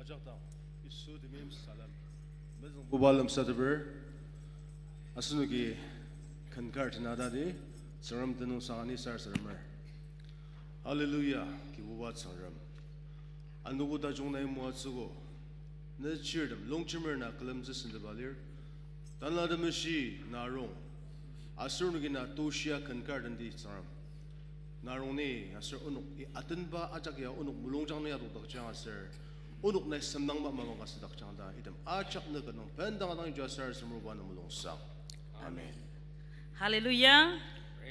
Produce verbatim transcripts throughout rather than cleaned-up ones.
Jakdang, Yisu temeim salem. Mezüngbuba lemsateper, asenoki ken kar tenatadi, Tsüngrem tenüngsang ani sarasademer. Hallelujah, Kibuba Tsüngrem. Anogo tajung nai moatsüogo, ne chirtem longjemer na külemtsü sendeba lir. Tanela Temeshi na rong, aser onoki na tushia ken kar tendi Tsüngrem. Na rong ni aser onok i atenba ajak ya onok mulungjang nung ya tokdakjang aser, onok nai semdangba mapang ka südakjang ta item ajak ne kü nung bendang adang yua sarasademer, Kibuba na mulungsang. Amen. Hallelujah.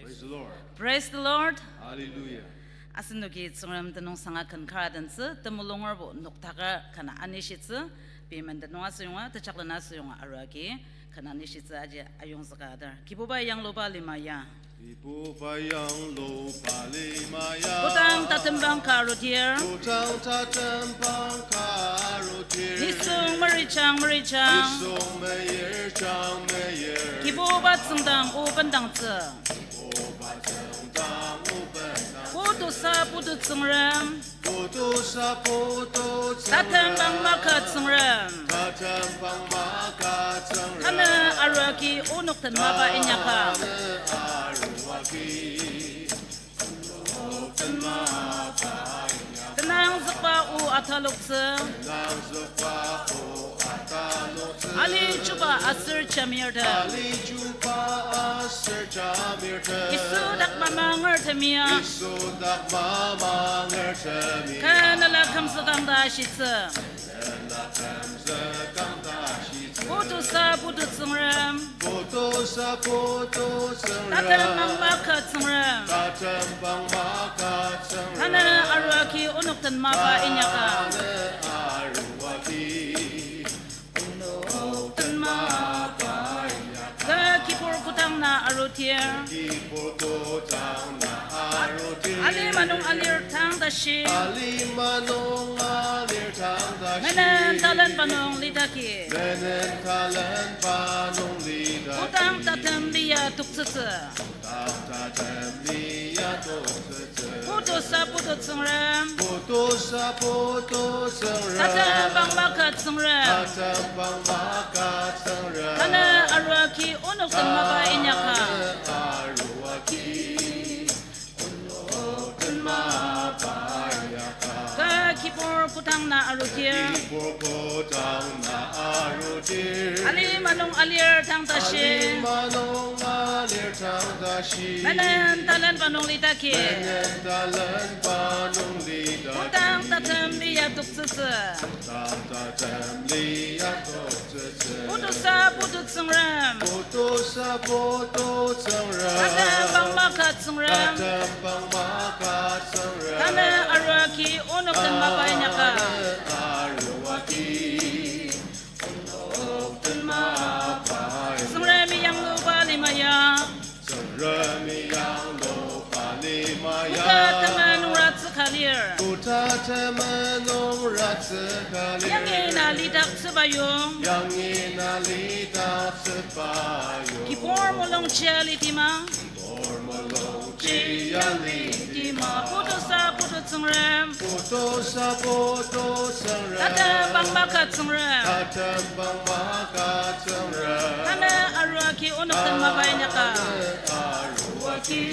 Praise the Lord. Praise the Lord. Hallelujah. Asenoki Tsüngrem tenüngsanga ken kar adentsü, temulungerbo noktaker ken anishitsü, payment tenüng asüyonga, tejaklena asüyonga arua agi ken anishitsü aji ayongzüka ader. Kibuba yangluba lima ya. Kibuba yangluba lima ya. Kodang tatembang ka arudir. Kodang tatembang ka arudir. Nisung meyirijang meyirijang. Nisung meyirijang meyir. Kibuba tsüngdang o bendangtsü. Putusa putu Tsüngrem. Putusa putu Tsüngrem. Tatembang maka Tsüngrem. Tatembang maka Tsüngrem. Tanü aruaki onok den mapa inyaka. Tanü aruaki onok den mapa inyaka. Tenangzükba o ataloktsü. Tenangzükba o ataloktsü. Ali chuba aser jamirtem. Ali chuba aser jamirtem. Yisu dak mamangertemi ya. Yisu dak mamangertemi ya. Kü nela kümzükang ta ashitsü. Kü nela kümzükang ta ashitsü. Putusa putu Tsüngrem. Putusa putu Tsüngrem. Tatembang maka Tsüngrem. Tatembang maka Tsüngrem. Tanü aruaki onok den mapa inyaka. Tanü aruaki onok den mapa inyaka. Kü kibur kodang na arudir. Kibur kodang na arudir. Alima nung alir tang tashi. Alima nung alir tang tashi. Menen talenba nung lidaki. Menen talenba nung lidaki. Kodang tatem lia toktsütsü. Kodang tatem lia toktsütsü. Putusa putu Tsüngrem. Putusa putu Tsüngrem. Tatembang maka Tsüngrem. Tatembang maka Tsüngrem. Tanü aruaki onok den mapa inyaka. Tanü aruaki onok den mapa inyaka. Kü kibur kodang na arudir. Kibur kodang na arudir. Alima nung alir tang tashi. Alima nung alir tang tashi. Menen talenba nung lidaki. Menen talenba nung lidaki. Kodang tatem lia toktsütsü. Kodang tatem lia toktsütsü. Putusa putu Tsüngrem. Putusa putu Tsüngrem. Tatembang maka Tsüngrem. Tatembang maka Tsüngrem. Tanü aruaki onok den mapa inyaka. Tanü aruaki onok den mapa inyaka. Tsüngremi yangluba lima ya. Tsüngremi yangluba lima ya. Koda temenen nung ratsü ka lir. Koda temenen nung ratsü ka lir. Yangi na lidaktsüba yong. Yangi na lidaktsüba yong. Kibur mulungji alitima. Kibur mulungji alitima. Putusa putu Tsüngrem. Putusa putu Tsüngrem. Tatembang maka Tsüngrem. Tatembang maka Tsüngrem. Tanü aruaki onok den mapa inyaka. Tanü aruaki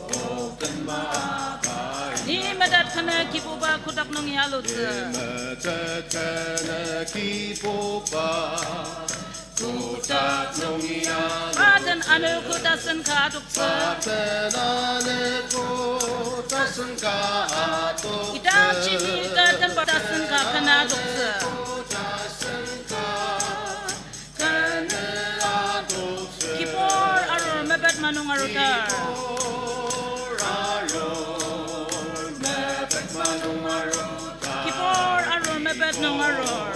onok den mapa inyaka. Ni metet kena Kibuba kotak nungi alutsü. Ni metet kena Kibuba kotak nungi alutsü. Pa den anogo tasen ka adoktsü. Pa den anogo tasen ka adoktsü. Idakji ni kü tenba tasen ka kena adoktsü. Anogo tasen ka kena adoktsü. Kibur arur mepet manung arudar. Kibur arur mepet manung arudar. Kibur arur mepet nung arur.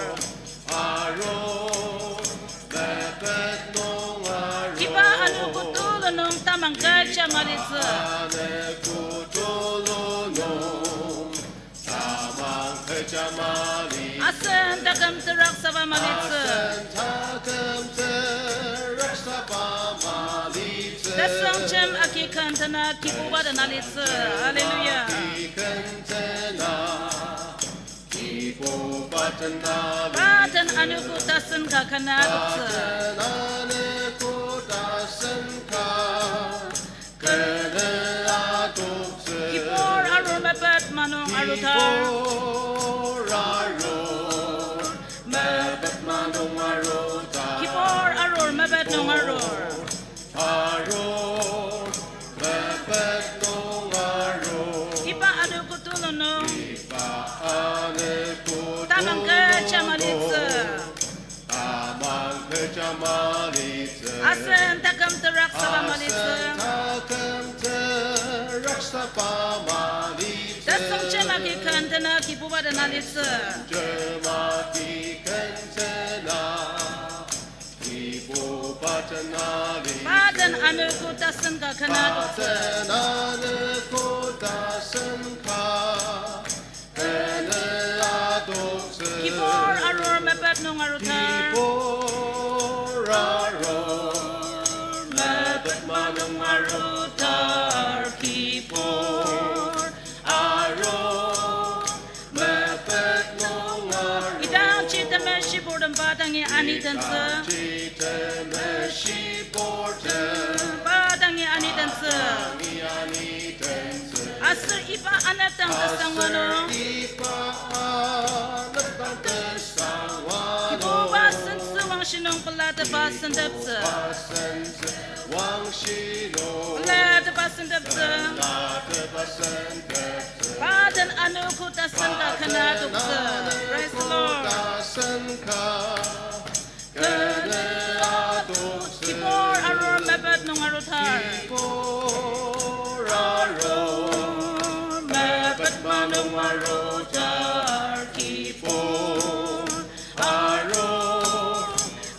Arur mepet nung arur. Kiba anogo tulu nung tamang kecha malitsü. Anogo tulu nung tamang kecha malitsü. Asen taküm terak saba malitsü. Asen taküm terak saba malitsü. Tasüngjem aki kentena Kibuba den alitsü. Hallelujah. Aki kentena. Ki Pa den anogo tasen ka kena adoktsü. Kibur arur mepet manung arutar. Kibur arur mepet nung arur. Iba anogo tulu nung tamang kecha malitsü. Asen taküm terak saba malitsü. Tesüngjem agi ken tena Kibuba den alitsü. Pa den anogo tasen ka kena adoktsü. Kibur arur mepet nung arutar. Kibur arur mepet manung arutar, kibur arur mepet nung arur. Idangji temeshi purtem pa dangi anitentsü. Idangji temeshi purtem pa dangi anitentsü. Aser iba anepdang tesangwa nung Kibuba sentsü wangshi nung pelatepa senteptsü. Pelatepa senteptsü. Pa den anogo tasen ka kena adoktsü. Praise the Lord. Kibur arur mepet nung arutar. Kibur arur mepet manung arutar, kibur arur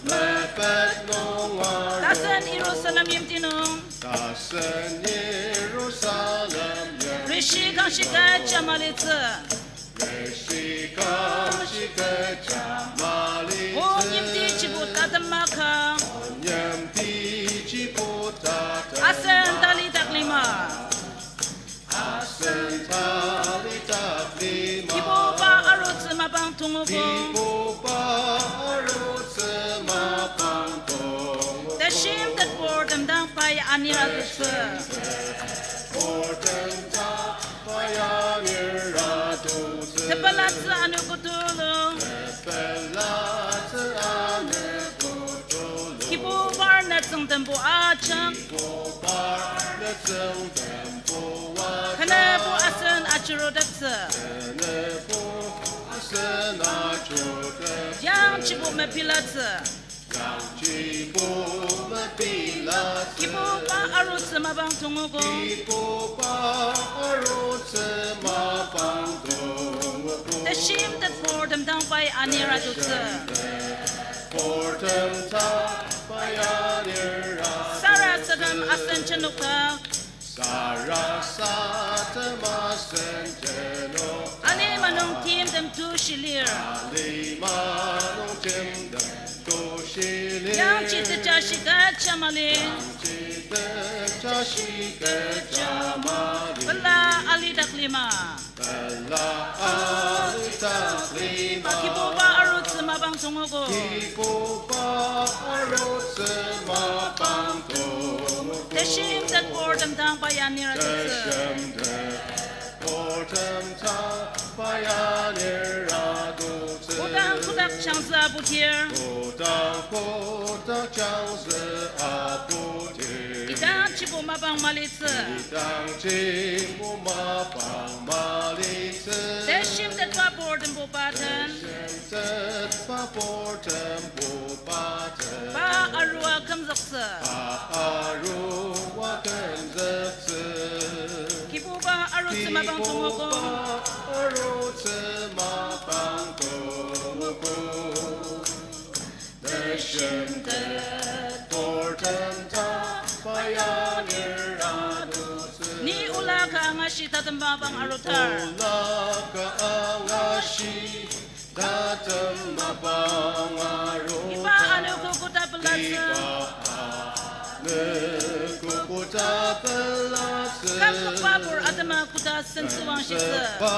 mepet nung arur. Tasen Jerusalem yimti nung. Tasen Jerusalem yimti nung. Rishi kangshi kecha malitsü. Rishi kangshi kecha malitsü. O yimti chibo tatem makang. O yimti chibo tatem makang. Asen tali dak lima. Asen tali dak lima. Kibuba arutsü mapang tongogo. Kibuba arutsü mapang tongogo. Teshimtet purtem dang pai anir arutsü. Tepelatsü anogo tulu. Kibubar nütsüngtembo ajak. Kenebo asen achirutettsü. Yangjibo mepilatsü. Kibuba arutsü mapang tongogo. Teshimtet purtem dang pai anir arutsü. Sarasadem asen jenokdak. Sarasadem asen jenokdak. Alima nung timtem tushilir. Alima nung timtem tushilir. Yangji tejashi kecha mali. Yangji tejashi kecha mali. Pela alidak lima. Pela alidak lima. Kibuba arutsü mapang tongogo. Kibuba arutsü mapang tongogo. Teshimtet purtem dang pai anir arutsü. Teshimtet purtem dang pai anir arutsü. Kodang kotak changzü aputir. Kodang kotak changzü aputir. Idangjibo mapang malitsü. Idangjibo mapang malitsü. Teshimtetba purtembo pa den. Teshimtetba purtembo pa den. Pa arua kümzüktsü. Pa arua kümzüktsü. Kibuba arutsü mapang tongogo. Kibuba arutsü mapang tongogo. Teshimtet purtem dang pai anir arutsü. Ni ola ka angashi tatem mapang arutar. Ola ka angashi tatem mapang arutar. Iba anogo koda pelatsü. Iba anogo koda pelatsü. Kümzükba pur atema koda sentsü wangshitsü. Kümzükba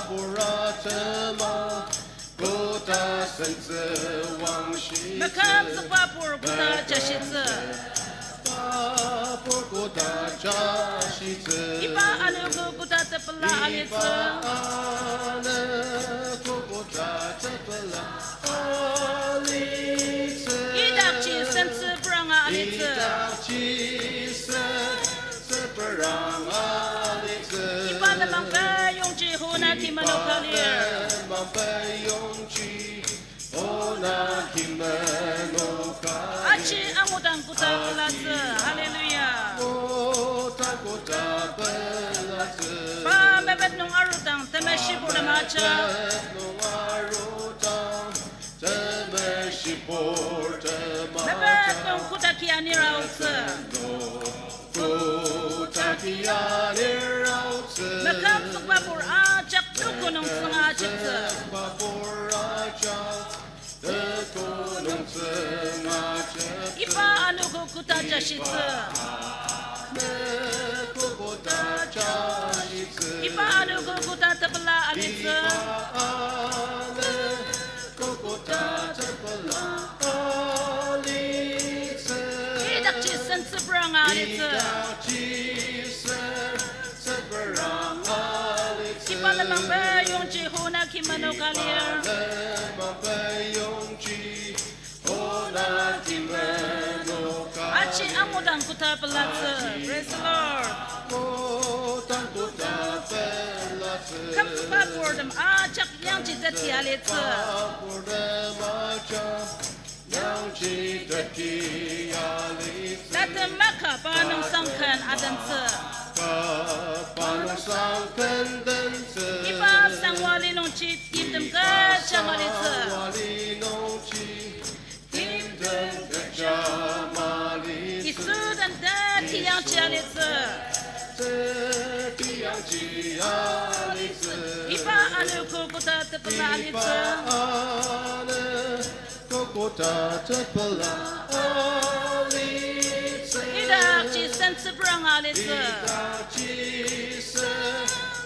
pur atema Koda sentsü wangshitsü. Mekam tsükba pur koda jashitsü. Pur koda jashitsü. Iba anogo koda tepela alitsü. Iba anogo koda tepela alitsü. Idakji sentsü peranga alitsü. Idakji sen- Tsüprang alitsü. Iba lenmang peyongji hona kimano ka lir. Iba lenmang peyongji hona kimano ka lir. Aji angudang koda pelatsü. Hallelujah. Angudang koda pelatsü. Pa mepet nung arudang, temeshi purtem ajak. Pa mepet nung arudang, temeshi purtem ajak. Mepet nung koda ki anir aotsü. Koda ki anir aotsü. Mekam tsükba pur ajak tuko nung tsüngajiktsü. Mekam tsükba pur ajak tuko nung tsüngajiktsü. Iba anogo koda jashitsü. Iba anogo koda jashitsü. Iba anogo koda tepela alitsü. Iba ano- Koda tepela alitsü. Idakji sentsü peranga alitsü. Idakji sentsü peranga alitsü. Iba lenmang peyongji hona kimano ka lir. Iba lenmang peyongji hona kimano ka lir. Aji angudang koda pelatsü. Praise the Lord. Angudang koda pelatsü. Kümtsüba purtem ajak yangji teti alitsü. Tatem maka pa nung sangken adentsü. Iba sangwali nungji timtem kecha malitsü. Timtem kecha mali. Yisu den teti yangji alitsü. Teti yangji alitsü. Iba anogo koda tepela alitsü. Iba anogo koda tepela alitsü. Idakji sentsü peranga alitsü. Idakji sen-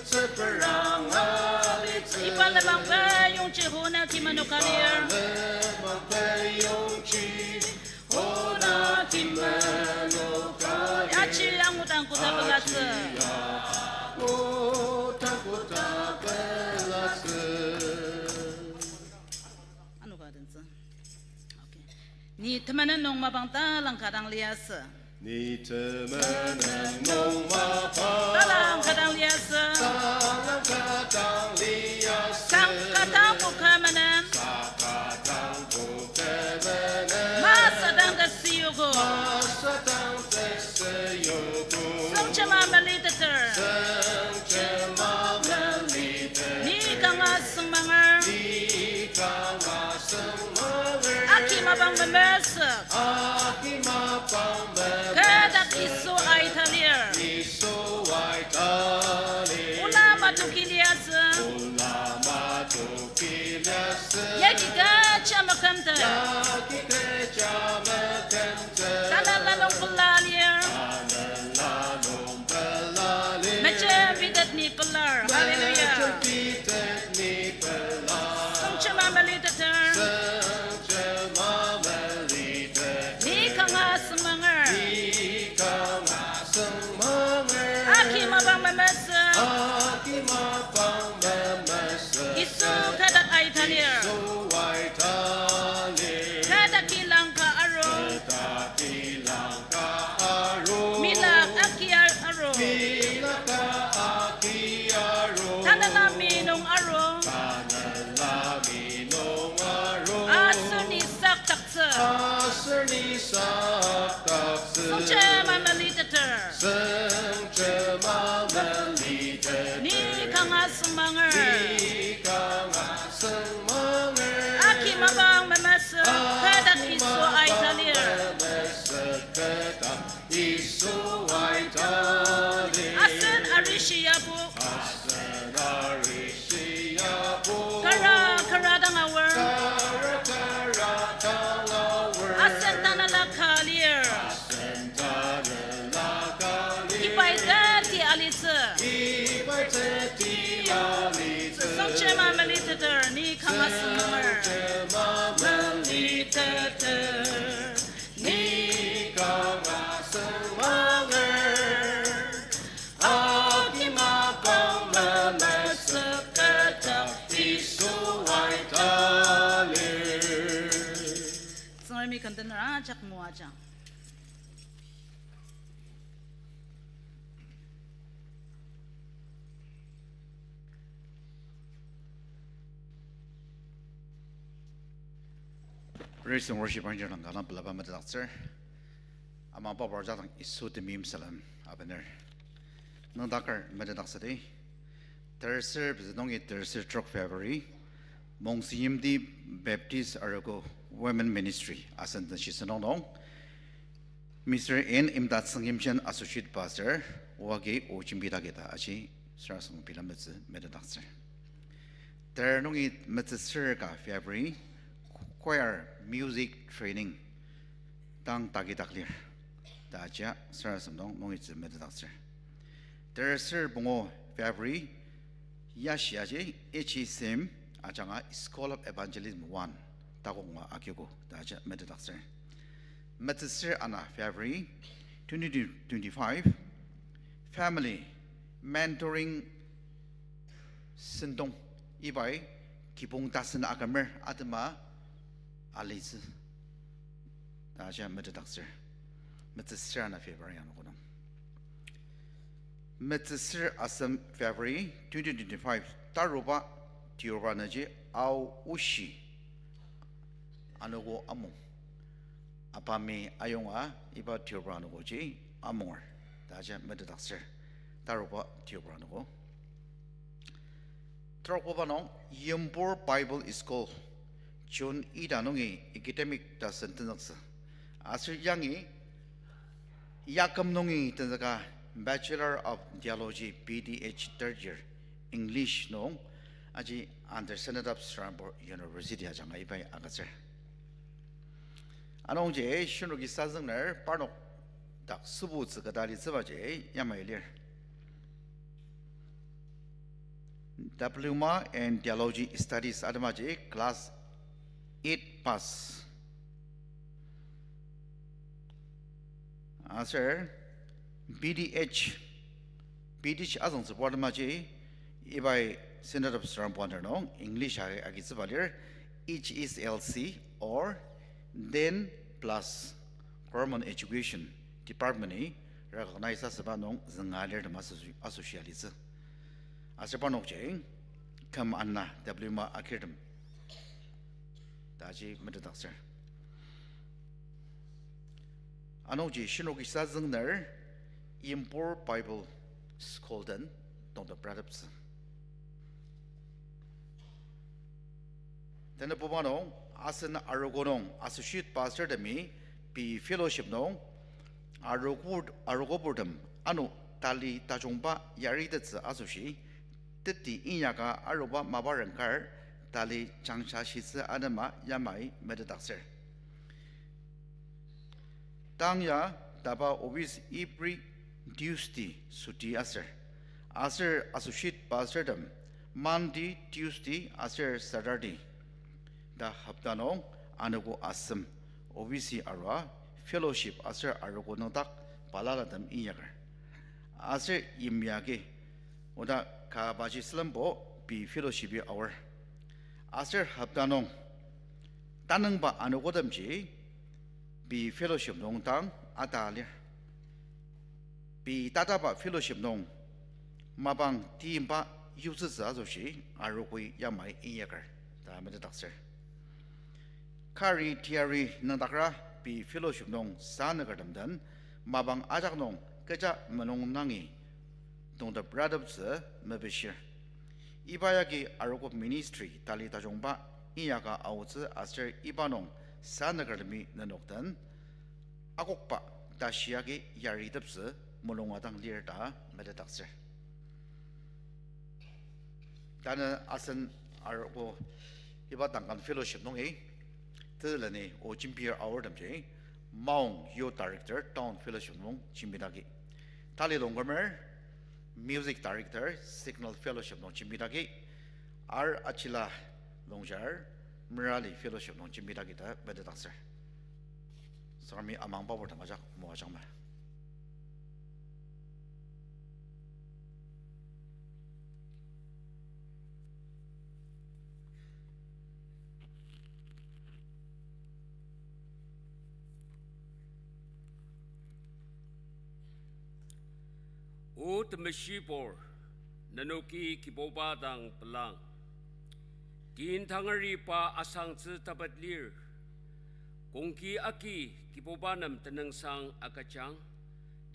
Tsüprang alitsü. Iba lenmang peyongji hona kimano ka lir. Iba lenmang peyongji hona kimano ka lir. Aji angudang koda pelatsü. Aji angudang koda pelatsü. Ano ka adentsü. Okay. Ni temenen nung mapang talangka dang liasü. Ni temenen nung mapang talangka dang liasü. Talangka dang liasü. Kangka dang pukemenen. Saka dang pukemenen. Masa dang tesüyogo. Masa dang tesüyogo. Süngjema meliteter. Süngjema meliteter. Ni kanga süngmanger. Ni kanga süngmanger. Aki mapang memesük. Aki mapang memesük. Kü dak Yisu aita lir. Yisu aita lir. Ola matoki liasü. Ola matoki liasü. Yagi kecha mekümtet. Yagi kecha mekümtet. Tanela nung pela lir. Tanela nung pela lir. Mejembitet ni pelar. Hallelujah. Mejembitet ni pelar. Süngjema meliteter. Süngjema meliteter. Ni kanga süngmanger. Ni kanga süngmanger. Aki mapang memesük. Aki mapang memesük. Yisu kü dak aita lir. Yisu aita lir. Kü dak kilang ka aru. Kü dak kilang ka aru. Milak aki ar-, aru. Milak aki aru. Tanela mi nung aru. Tanela mi nung aru. Aser ni saktaktsü. Aser ni saktaktsü. Süngjema meliteter. Süngjema meliteter. Ni kanga süngmanger. Ni kanga süngmanger. Aki mapang memesük, kü dak Yisu aita lir. Aki mapang memesük, kü dak Yisu aita lir. Asen arishi yabo. Asen arishi yabo. Kara kara dang aor. Kara kara dang aor. Asen tanela ka lir. Asen tanela ka lir. Ibai teti alitsü. Ibai teti alitsü. Tsüngremi kümdena ajak moajang. Praise and worship arrangement dang kanga pelaba metetdaktsür. Ama papa jadang Yisu temeim salem abener. Nüngdaker metetdaktsüdi. Terser pezü nungi terser trok February, Mongsenyimti Baptist Arogo Women Ministry asen den shisenung nung, Mister N Imdatsüng Yimchen, Associate Pastor, oa agi o jembi dagi ta aji sarasadem bilemtsü metetdaktsür. Ter nungi metsüsür ka February, choir music training dang takidak lir ta ajia sarasadem nung nungitsü metetdaktsür. Terser pungu February, yashi aji H E C M ajanga School of Evangelism one takok ngua akiogo ta aji metetdaktsür. Metsüsür ana February twenty twenty-five, Family Mentoring sentong, ibai kibong tasen akümer atema alitsü ta aji metetdaktsür. Metsüsür ana February anogo nung. Metsüsür asem February twenty twenty-five, taruba tiurba nüji Ao Oshi anogo amung. Apami ayonga iba tiurba anogoji amunger ta aji metetdaktsür. Taruba tiurba anogo. Trokba nung Yimpur Bible School, June ita nungi academic tasen tenzüktsü. Aser yangi Yaküm nungi tenzüka Bachelor of Theology, B Th third year, English nung, aji under Senatop Serampore University ajanga ibai agütsür. Anungji shinoki sazüngner parnok dak sübutsü keta litsübaji yamai lir. Diploma in Theology Studies atemaji class eight pass. Aser B Th, B Th azüngtsüba atemaji, ibai Synod of Serampore nung English agi, agitsüba lir, H S L C or ten plus Government Education Department-i recognize asüba nung zünga alirtem asoshi, asoshi alitsü. Aser parnokji küm ana diploma akirtem taji metetdaktsür. Anungji shinoki sazüngner Impur Bible School den tongteprateptsü. Tenebuba nung, asen arogo nung associate pastortemi pei fellowship nung arogo, arogoburtem ano tali tajungba yaritettsü asoshi, teti inyaka aruba mapa rengkar tali jangshashitsü anema yamai metetdaktsür. Tang ya taba office every Tuesday süti aser. Aser associate pastortem Monday, Tuesday aser Saturday ta hopta nung anogo asem office-i arua fellowship aser arogo nüngdak balalatem inyaker. Aser yimya agi oda kabaji sülembo pei fellowship-i aor. Aser hopta nung tanüngba anogotemji pei fellowship nung tang ata lir. Pei tataba fellowship nung mapang timba yutsütsü asoshi arogoi yamai inyaker ta metetdaktsür. Kari teyari nüngdakra pei fellowship nung sanükertem den mapang ajak nung kecha menung nangi tongteprateptsü mepishir. Iba yagi arogo ministry tali tajungba inyaka aotsü aser iba nung sanükertemi nenok den akokba tashi agi yariteptsü mulunga dang lir ta metetdaktsür. Tanü asen arogo iba Duncan fellowship nungi, tezüleni o jembir aortemji, Maong Youth Director Town Fellowship nung jembidaki. Tali Longkumer, Music Director Signal Fellowship nung jembidaki. Ar Achila Longjar, merali fellowship nung jembidaki ta betetdaktsür. Sangami amangba purtem ajak moajangma. O temeshibur, nenoki Kibuba dang pelang. Kin tangari pa asangtsü tapet lir. Kongki agi Kibuba nem tenüngsang agüjang.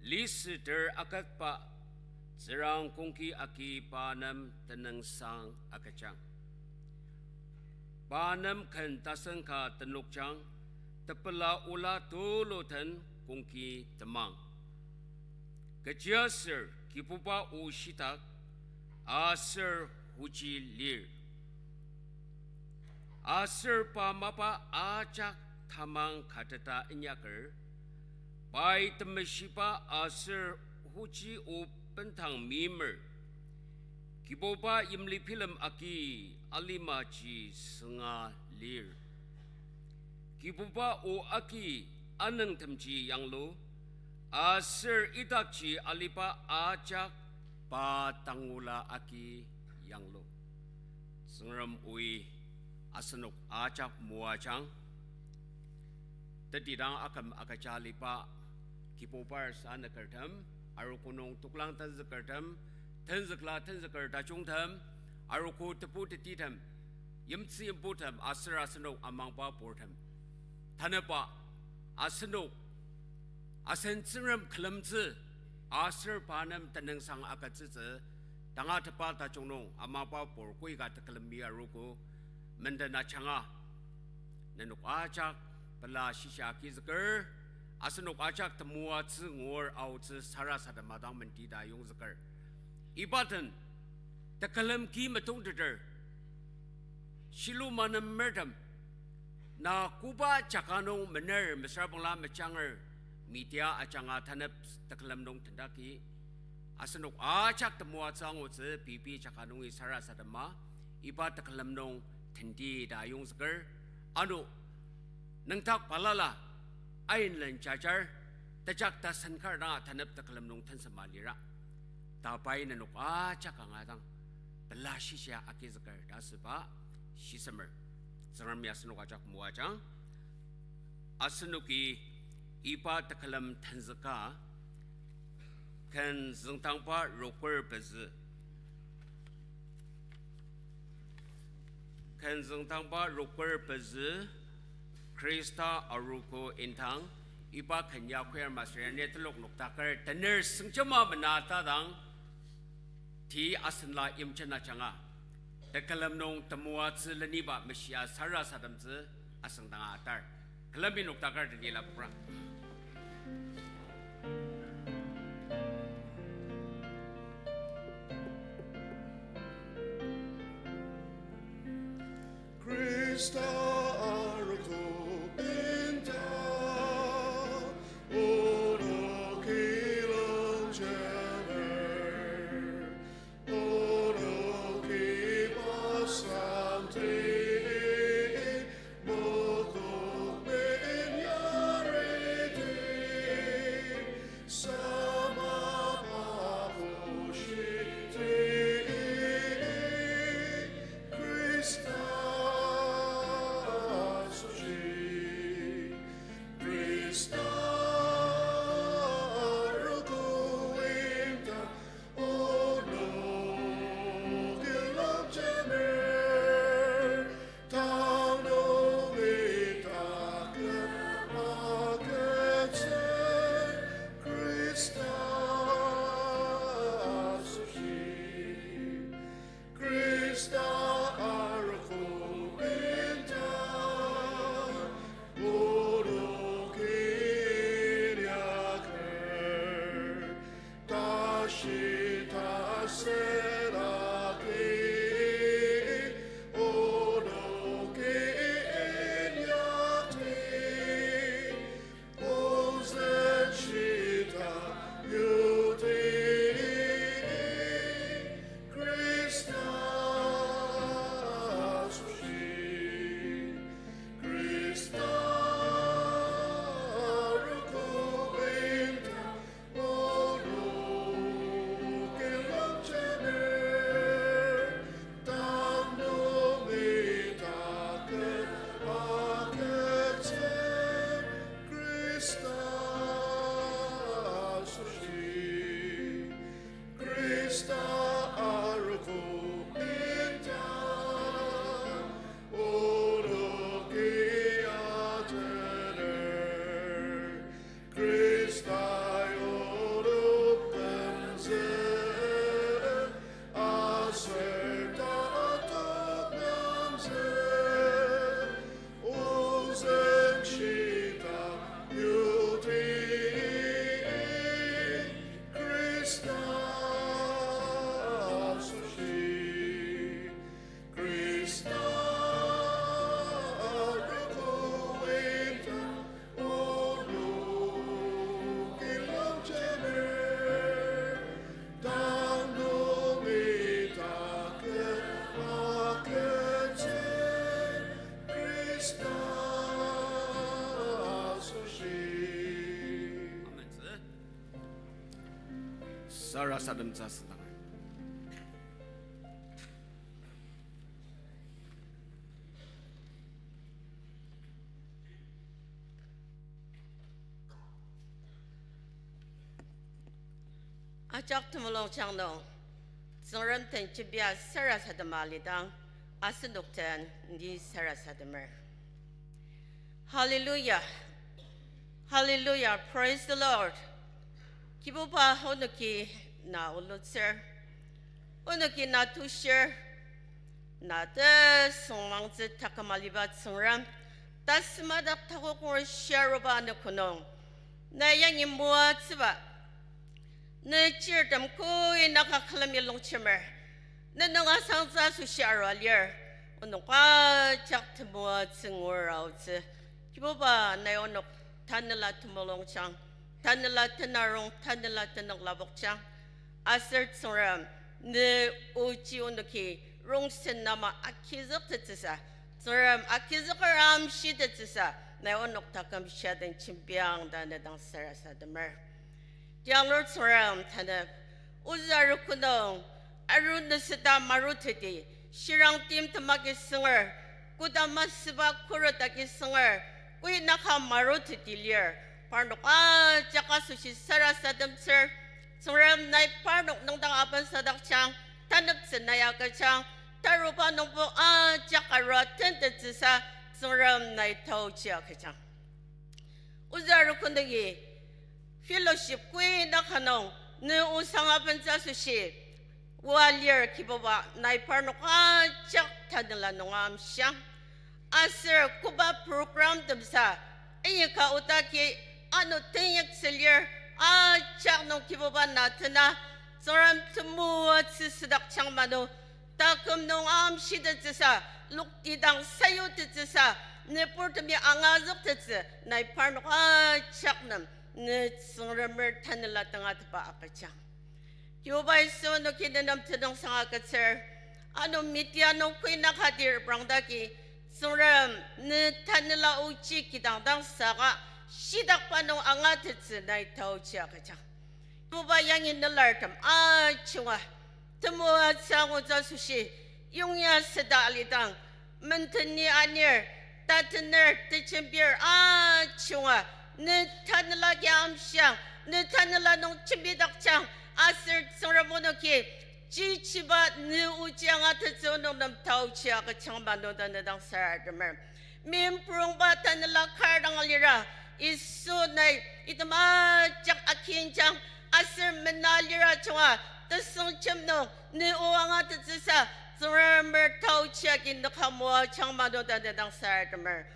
Lisüter aketba, Tsüngrang kongki agi pa nem tenüngsang agüjang. Pa nem ken tasen ka tenokjang, tepela ola tulu den kongki temang. Kechiaser Kibuba o shitak, aser ochi lir. Aser pa mapa ajak tamang kateta inyaker, pai temeshiba aser ochi o bendang meimer. Kibuba yimli bilem agi alimaji sünga lir. Kibuba o agi anüngtemji yanglu, aser idakji aliba ajak pa tangula agi yanglu. Tsüngrem oi asenok ajak moajang. Tetidang aküm agüja aliba Kibubar sanükertem, arogo nung toklang tenzükertem, tenzükla tenzüker tajungtem, arogo tebu tetitem, yimtsü yimputem aser asenok amangba purtem, tanüba asenok asen Tsüngrem külemtsü aser pa nem tenüngsang agütsütsü tangatetba tajung nung amangba pur koika tekülemi arogo menden ajanga. Nenok ajak pela shisa agizüker, asenok ajak temoatsü ngur aotsü sarasadema dang menti ta yongzüker. Iba den tekülem ki metongteter, Shilu manemertem, na koba jaka nung mener mesürabangla mejanger, media ajanga tanep tekülem nung tendaki, asenok ajak temoatsü angutsü pei pei jaka nungi sarasadema, iba tekülem nung tenti ta yongzüker, ano nüngdak balala, ainlen jajar, tejak tasen kar danga tanep tekülem nung tensema lira. Ta pai nenok ajak kanga dang pela shisa agizüker ta asüba shisemer. Tsüngremi asenok ajak moajang. Asenoki iba tekülem tenzüka, ken züngdangba roker pezü. Ken züngdangba roker pezü, Khrista arogo indang, iba ken ya choir master ya ne telok noktaker tener süngjema mena tadang, ti asenla yimjena janga, tekülem nung temoatsü leniba meshia sarasademtsü asüngdanga atar. Külemi noktaker teni lapokra. Khrista arogo indang, onok ilung jemer, onok iba sangti, mokok ben yariti, sama papu shiti, Khrista Sarasademtsü asüngdanger. Ajak temulungjang nung, Tsüngrem den jembia sarasadema alidang, asenok den ni sarasademer. Hallelujah. Hallelujah. Praise the Lord. Kibuba, onoki na olutsür. Onoki na tushir. Na tesüngmangtsü taküm aliba Tsüngrem. Tasümadak takoker shiaruba ne konung. Na yangi moatsüba. Ne chirtem koi naka külemi longjemer. Ne nung asangtsü asoshi arua lir. Onok ajak temoatsü ngur aotsü. Kibuba, nai onok tanela temulungjang, tanela tenarong, tanela tenüklabokjang. Aser Tsüngrem, ne oji onoki rongsen ama agizüktettsüsa, Tsüngrem agizüker amshitettsüsa, nai onok taküm shia den jembiang ta ne dang sarasademer. Tianglur Tsüngrem tanep, ozü arogo nung, aru nüseta maruteti, shirang tim temaki sünger, koda masüba khuret agi sünger, koi naka maruteti lir, parnok ajak asoshi sarasademtsür, Tsüngrem nai parnok nüngdang abensadakjang, taneptsü nai agüjang, taruba nungbo ajak arua tentettsüsa, Tsüngrem nai taoji agüjang. Ozü arogo nungi fellowship koi naka nung ne osang abentsü asoshi oa lir Kibuba, nai parnok ajak tanela nung amshiang. Aser koba program temsa, inyaka otaki ano tenyaktsü lir, ajak nung Kibuba na tena, Tsüngrem temoatsü südakjang mano, taküm nung amshitettsüsa, loktidang sayutettsüsa, nüburtemi angazüktettsü, nai parnok ajak nem, ne Tsüngremer tanela tengatetba agüjang. Kibuba Yisu, onoki nenem tenüngsang agütsür. Ano media nung koi naka dir brangdaki, Tsüngrem, ne tanela oji kidang dang saka, shitakba nung angatettsü nai taoji agüjang. Kibuba yangi nelartem ajunga, temoatsü angutsü asoshi, yongya süda alidang, menteni anir, tatener, tejembir ajunga, ne tanela ki amshiang, ne tanela nung jembidakjang, aser Tsüngrem onoki, chichiba ne oji angatettsü onok nem taoji agüjang mano ta ne dang sarademer. Mimprongba tanela kar dang alira, Yisu nai item ajak akinjang, aser mena lira junga, tesüngjem nung ne o angatettsüsa, Tsüngremer taoji agi nüka moajang mano ta ne dang sarademer.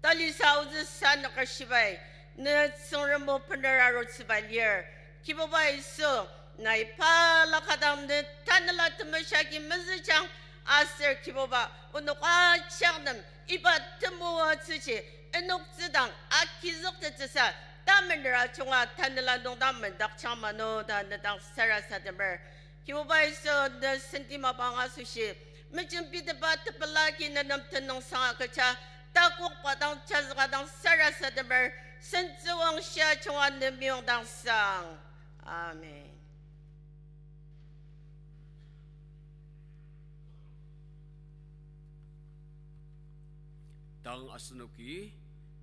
Talisa ozü sa nükashibai, ne Tsüngrem o bener arutsüba lir. Kibuba Yisu, nai balaka dang ne tanela temeshia agi mezüjang, aser Kibuba, onok ajak nem iba temoatsüji, enoktsüdang agizüktettsüsa, tamener ajunga tanela nung dang mendakjang mano ta ne dang sarasademer. Kibuba Yisu, ne senti mapang asoshi, mejembitepba tepela agi nenem tenüngsang agüja, takokba dang jazüka dang sarasademer, sentsüwangshia junga ne meyong dang sang. Amen. Tang asenoki,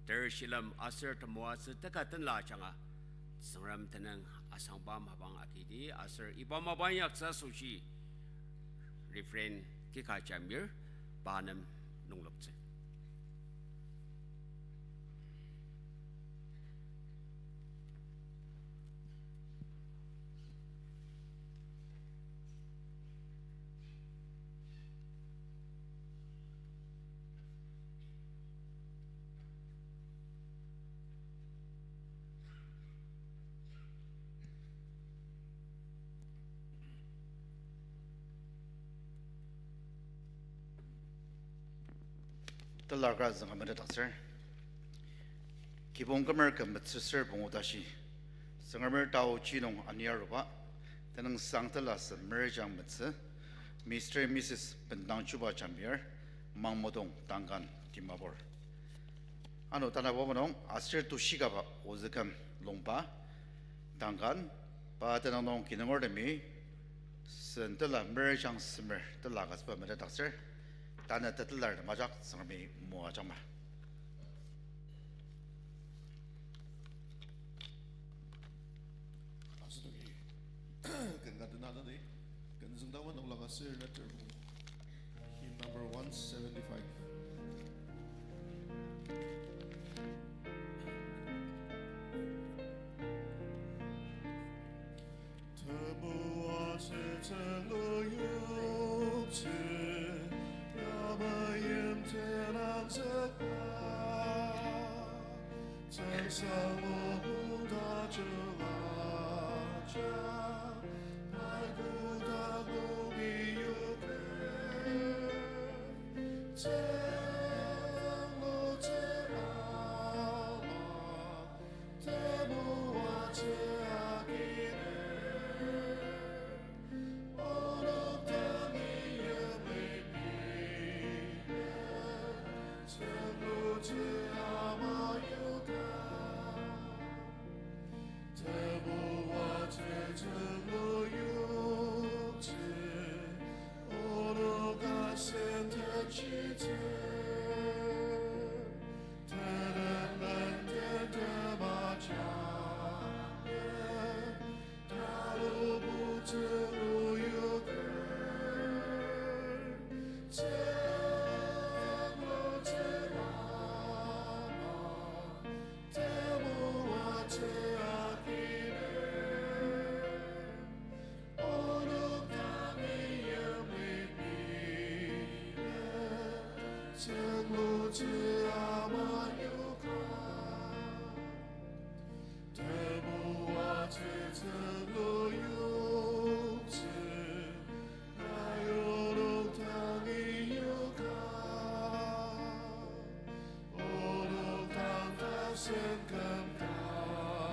ter shilem aser temoatsü teka tenla ajanga, Tsüngrem tenüng asangba mapang agidi aser iba mapang yaktsü asoshi, Reverend Kika Jamir, pa nem nungloktsü. Telarka zünga metetdaktsür. Kibong kümer küm metsüsür pungu tashi, Tsüngremer taochi nung aniaruba, tenüngsang telasü merjang metsü, Mister Missus Bendang Chuba Jamir, Mangmudong, Tankan, Dimapur. Ano tanabo nung aser tushikaba ozü küm longba, Tankan, Pa tenüng nung kinungurtemi, sen tela merjang semer tela agütsüba metetdaktsür, tanü tetelartem ajak Tsüngremi moajangma. Asenoki ken ka tenatadi, ken züngdangma noklang aser neter Hymn number one seventy-five. Temoatsü tsünglu yoktsü, yamai yimten angzükba. Tsüngsang o mungdang jung ajak, pai kotak nungi yoker. Tsünglutsü ama, temoatsü aginer. Onok dangi yimli biler, tsünglutsü ama yoka. Temoatsü tsünglu yoktsü, onok asen tenshitsü. Tenem lenden tema jang, talu butsü uyoker, tsünglutsü ama, temoatsü aginer. Onok dangi yimli biler, tsünglutsü ama yoka. Temoatsü tsünglu yoktsü, nai onok dangi yoka. Onok dang tasen kümdakja,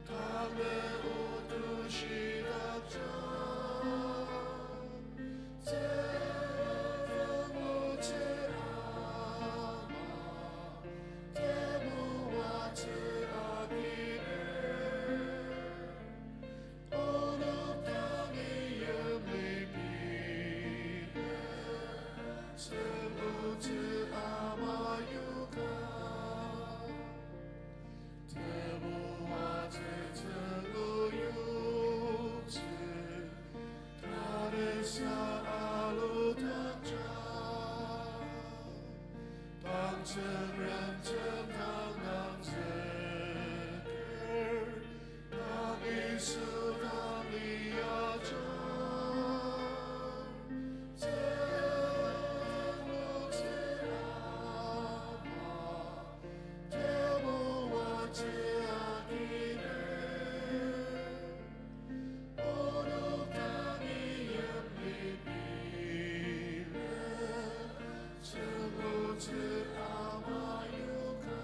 tanü otushidakja. Tsünglutsü ama, temoatsü aginer. Onok dangi yimli biler, tsünglutsü ama yoka. Temoatsü tsünglu yoktsü, tanüsa aludakja. Tang Tsüngrem tsüngdang angzüker, tang Yisu dang liaja. Tsünglutsü ama, temoatsü aginer. Onok dangi yimli biler, tsünglutsü ama yoka.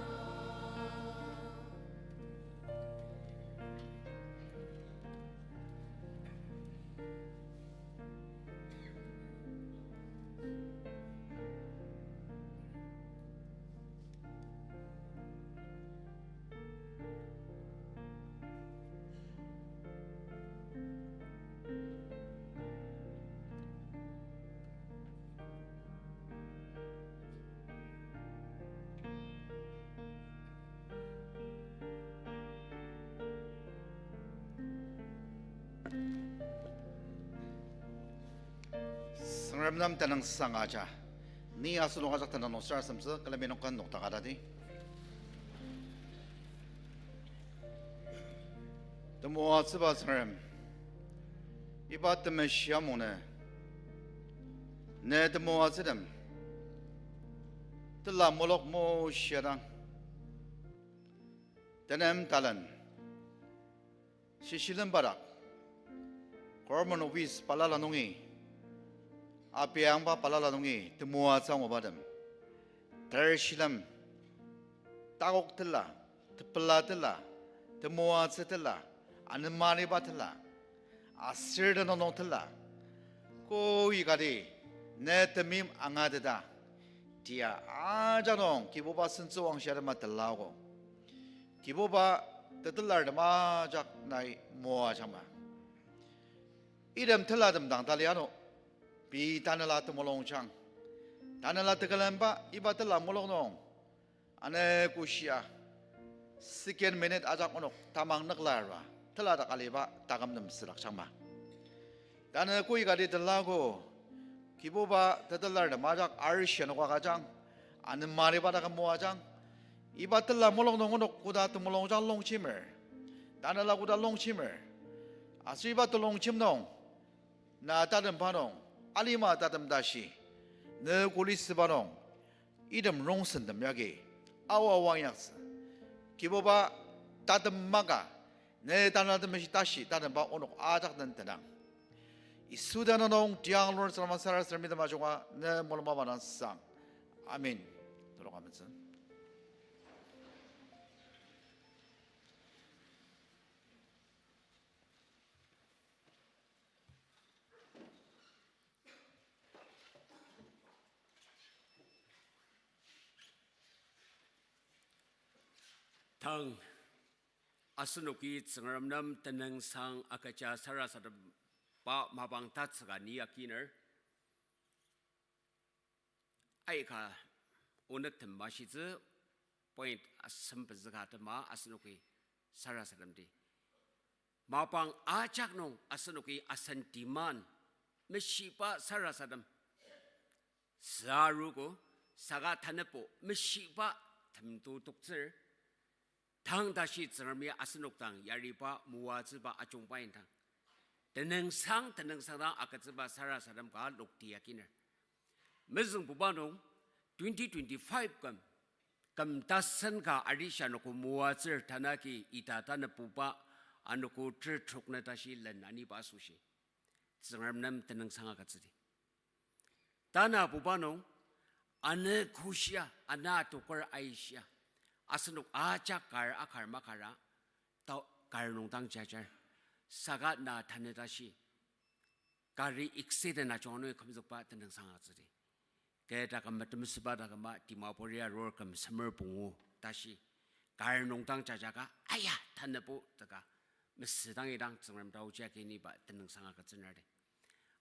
Tsüngrem nem tenüngsang aja. Ni asenok ajak tenüng nung sarasademtsü külemi nung ken nokdaka tadi. Temoatsüba Tsüngrem, iba temeshi amungnü ne temoatsütem tila mulok moshia dang, tenem talen shishilemba dak, government office balala nungi, apiangba balala nungi temoatsü angubatem, ter shilem, takok tila, tepela tila, temoatsü tila, anemariba tila, aser tenüng nung tila, koi kati ne temeim angateta, tia ajak nung Kibuba sentsüwangshi atema telaogo. Kibuba tetelartem ajak nai moajangma. Item telatem dang tali ano, pei tanela temulungjang. Tanela tekülemba iba tela mulung nung, ane koshia, second minute ajak onok tamang nükla arua, teladak aliba taküm nem südakjangma. Tanü koikati telago, Kibuba tetelartem ajak arishi anoka agüjang, anemariba taküm moajang. Iba tela mulung nung onok koda temulungjang longjemer, tanela koda longjemer, aser iba telongjem nung, na tatemba nung, alima tatem tashi, ne kuli süba nung, item rongsentem yagi, aoa wang inyaktsü. Kibuba tatem maka, ne Tanela Temeshi tashi tatemba onok ajak den tenang. Yisu tenüng nung tiang lur salama sarasademi temajunga ne mulung mapa dang sang. Amen. Tulu ka metsü. Tang, asenoki Tsüngrem nem tenüngsang agüja sarasademba mapang tatsüka ni akiner. Aika onüktem mashitsü point asem pezüka atema asenoki sarasademdi. Mapang ajak nung asenoki asen demand meshiba sarasadem süarugo, saka tanübo meshiba temto toktsür. Tang tashi Tsüngremi asenok dang yariba moatsüba ajungba indang, tenüngsang tenüngsang dang agütsüba sarasadem ka lokti akiner. Mezüngbuba nung twenty twenty-five küm, küm tasen ka arishi anogo moatsür tanaki ita tanübuba anogo ter trok nü tashi len aniba asoshi Tsüngrem nem tenüngsang agütsüdi. Tanabuba nung, ano koshia, ano adoker aishia, asenok ajak kar akar makara, tao kar nung dang jajar, saka na tanü tashi kari accident ajung nungi kümzükba tenüngsang agütsüdi. Keta küm metemsüba ta küma Dimapur ya arur küm semer pungu tashi kar nung dang jajaka, aya, tanübo teka mesüdang idang Tsüngrem taoji agi niba tenüngsang agütsünadi.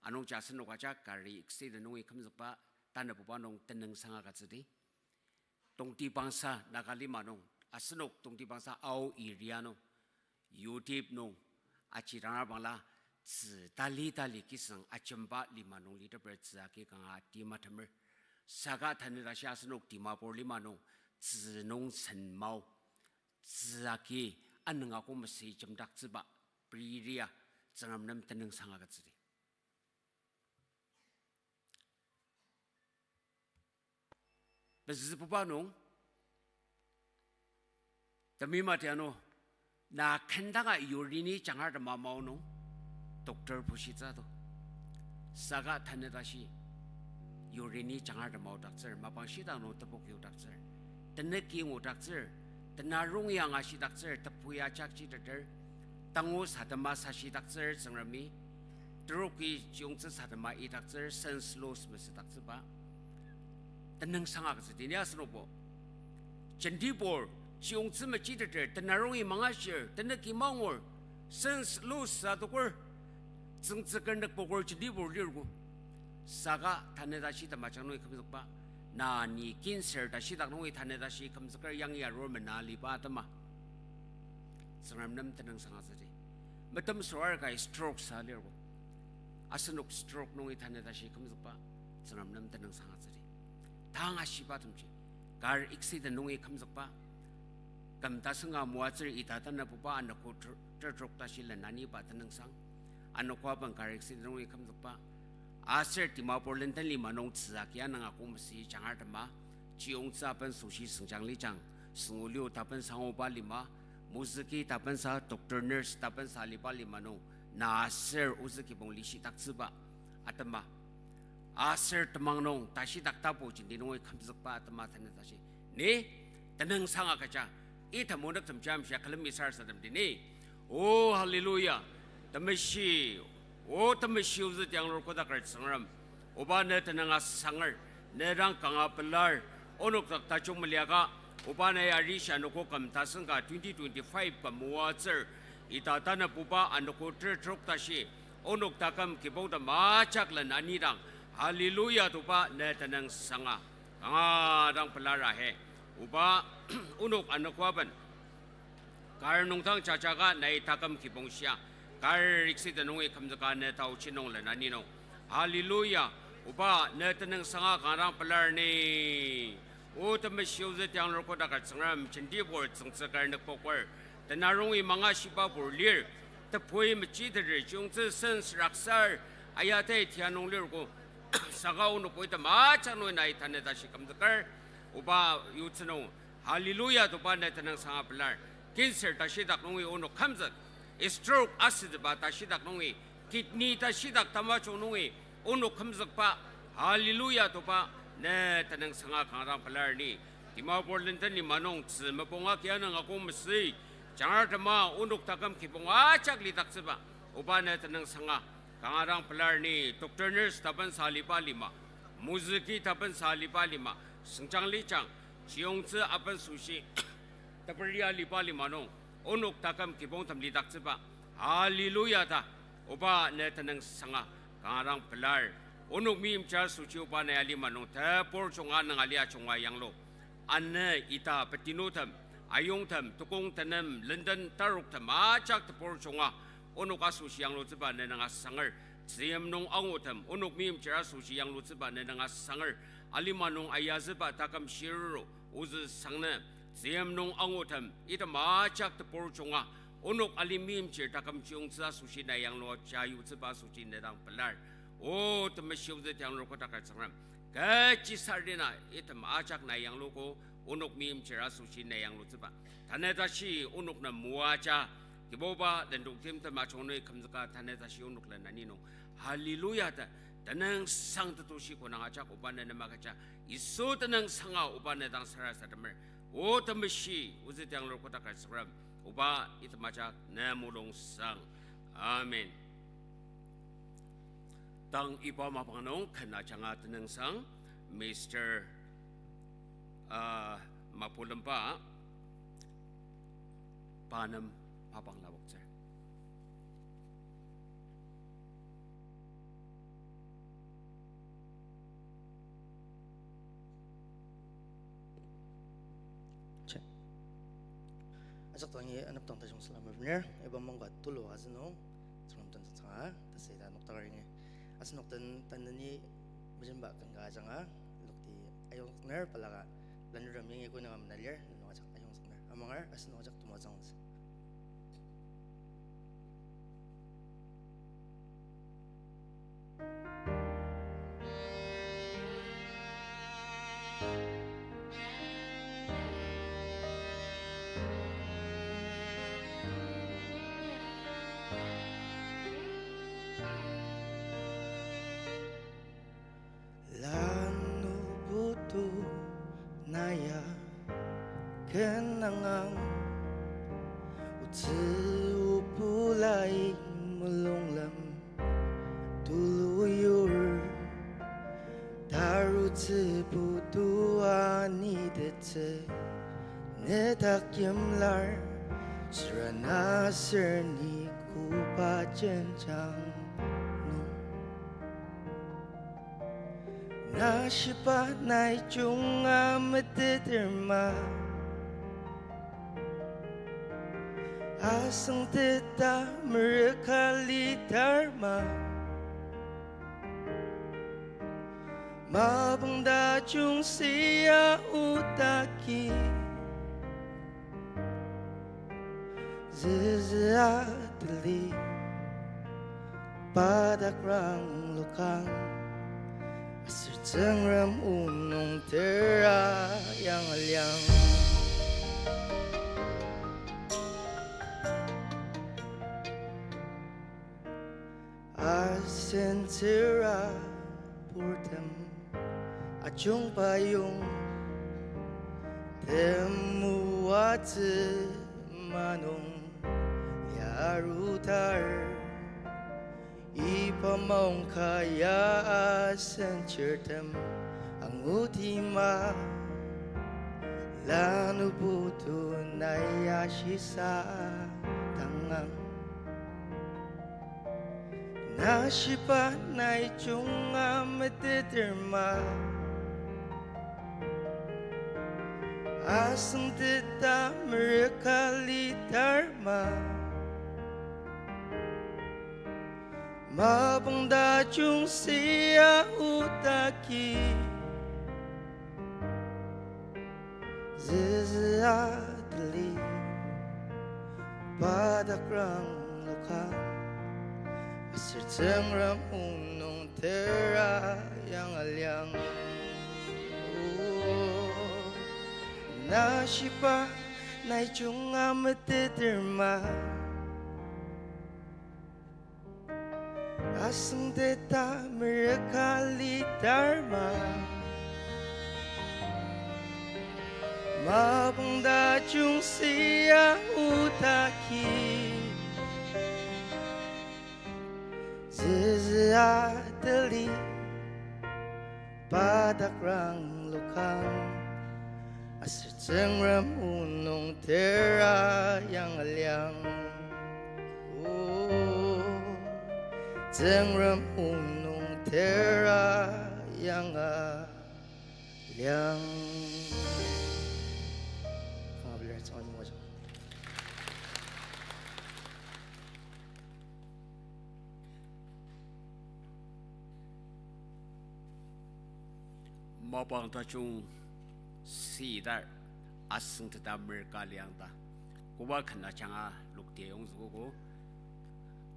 Anungji asenok ajak kari accident nungi kümzükba tanabuba nung tenüngsang agütsüdi. Tongtibangsa Naga lima nung, asenok Tongtibangsa Ao area nung, Utip nung, aji dang abangla, tzü tali tali kisüng ajemba lima nung liteper tzü agi kanga ati matemer. Saka tanü tashi asenok Dimapur lima nung, tzü nung sen mao, tzü agi anüng akok masü jemdaktsüba, periria, Tsüngrem nem tenüngsang agütsüdi. Pezübuba nung, temima tiano, na kendanga urine jangar tema mao nung, doctor bushitsü to. Saka tanü tashi, urine jangar tema odaktsür, mapang shidang nung tepok yudaktsür, tenüki ngudaktsür, tenarong ya angashidaktsür, tepu ya jakji teter, tangu sadema sashidaktsür Tsüngremi, teroki chiyongtsü sadema idaktsür, sense loss mesüdaktsüba tenüngsang agütsüdi ni asenokbo. Jentibur, chiyongtsü mechiteter, tenarongi mangashir, tenüki mangur, sense loss adoker, tsüngtsüker nükpoker jentibur lirgo. Saka tanü tashi temajang nungi kümzükba, na ni cancer tashidak nungi tanü tashi kümzüker yangi arur mena aliba atema Tsüngrem nem tenüngsang agütsüdi. Metem süra kai stroke sa lirgo. Asenok stroke nungi tanü tashi kümzükba Tsüngrem nem tenüngsang agütsüdi. Tang ashiba temji, kar accident nungi kümzükba, küm tasenga moatsür ita tanabuba anogo ter-, tertrok tashi len aniba tenüngsang, anogo aben kar accident nungi kümzükba, aser Dimapur lenden lima nung tzü agi anüng akok masü jangar tema, chiyongtsü aben soshi sengjang lijang, süngu liu taben sanguba lima, mozüki tabensa, doctor nurse tabensa aliba lima nung, na aser ozü kibong lishidaktsüba atema, aser temang nung tashidak tapu jenti nungi kümzükba atema tanü tashi ni tenüngsang agüja, item onüktem jam shia külemi sarasademdi ni. O hallelujah. Temeshi, o temeshi ozü tiang lur kodaker Tsüngrem, oba ne tenüng asanger, ne dang kanga pelar, onok dak tajung meliaka, Oba nai arishi anogo küm tasen ka twenty twenty-five ka moatsür, ita tanü puba anogo ter trok tashi, onok taküm kibongtem ajak len anidang, hallelujah toba ne tenüng sanga, kanga dang pelar ahe. Oba, onok anogo aben kar nungdang jajaka nai taküm kibong shia, kar accident nungi kümzüka ne taochi nung len ani nung. Hallelujah. Oba ne tenüng sanga kanga dang pelar ni. O temeshi ozü tiang lur kotak ka Tsüngrem jenti pur tsüngtsü kar nükpoker. Tenarungi manga shiba pur lir. Tepoi mechiteter chiyungtsü sen seraksar. Ayatai tia nung lir ko. Saka onok poi tem ajak nungi nai tanü tashi kümzüker. Oba yutsü nung. Hallelujah toba ne tenüng sanga pelar. Cancer tashidak nungi onok kümzük. Stroke asütsüba tashidak nungi. Kidney tashidak tamajung nungi onok kümzükba. Hallelujah toba ne tenüng sanga kanga dang pelar ni. Dimapur lenden lima nung tzü mebonga kia nung akong mesü. Jangar tema onok taküm kibong ajak lidaktsüba. Oba ne tenüng sanga kanga dang pelar ni. Doctor nurse tabensa aliba lima. Mozüki tabensa aliba lima. Sengjang lijang. Chiyungtsü aben süshi. Teperia liba lima nung, onok taküm kibongtem lidaktsüba. Hallelujah ta. Oba ne tenüng sanga kanga dang pelar. Onok meimchir asoshi oba nai alima nung tebur junga nung alia junga yanglu. Anü ita petinutem, ayongtem, tukong tenem, lenden taroktem ajak tebur junga onok asoshi yanglutsüba ne nanga sanger. Tzüyim nung angutem, onok meimchir asoshi yanglutsüba ne nanga sanger. Alima nung ayazüba taküm shiruru, ozü sangnü. Tzüyim nung angutem, item ajak tebur junga, onok ali meimchir taküm chiyungtsü asoshi nai yanglu ja yutsüba asoshi ne dang pelar. O temeshi ozü tiang lur kotak ka Tsüngrem. Kechisarena item ajak nai yangluko, onok meimchir asoshi nai yanglutsüba. Tanü tashi onok nem moaja, Kibuba, lendong timtem ajung nungi kümzüka tanü tashi onok len ani nung. Hallelujah ta, tenüng sang tetushi konang ajak oba ne nem agüja. Yisu tenüng sanga oba ne dang sarasademer. O temeshi, ozü tiang lur kotak ka Tsüngrem. Oba item ajak ne mulung sang. Amen. Tang iba mapang nung ken ajanga tenüngsang, Mister, ah, Mapulemba, pa nem mapang laboktsür. Check. Ajak dangi anepdang tajung salem abener, iba mangka tulu asünung, Tsüngrem den tsütsüanga, tasüda nokdakar ingi. Asenok den tanü ni mejemba ken ka ajanga, lokti ayongzükner balaka, lanurtem yangi koinaka menalir, nenok ajak ayongzükner. Amangar, asenok ajak temoatsüngtsü. Lanu butu naya kenangang, otsü obulai mulunglem tulu yur, tarutsü butu anitettsü, nedak yimlar, sürana sürni koba jenjang nung. Nashiba nai junga meteter ma, asüngteta merüka litar ma, mapang tajung sia otaki. Züzü ateli, pa dak rang lokang, aser Tsüngrem o nung tera yang aliang. Asen tsüra purtem ajungba yong, temoatsü manung yarutar, iba maongka ya asen chirtem anguti ma, Lanu putu nai ashisa tangang. Nashiba nai junga meteter ma. Asüngteta mereka litar ma. Mapang tajung sia otaki. Züzü ateli, pa dak rangloka, aser Tsüngrem o nung tera yanga liang. O, nashiba nai junga meteter ma. Asüngteta mereka litar ma. Mapang tajung sia otaki. Züzü ateli, pa dak rangloka, aser Tsüngrem o nung tera yanga liang. O, Tsüngrem o nung tera yanga liang. Kanga bilar tsang moajang. Mapang tajung sidar asüngteta mereka liang ta. Koba ken ajanga lokti ayongzükogo.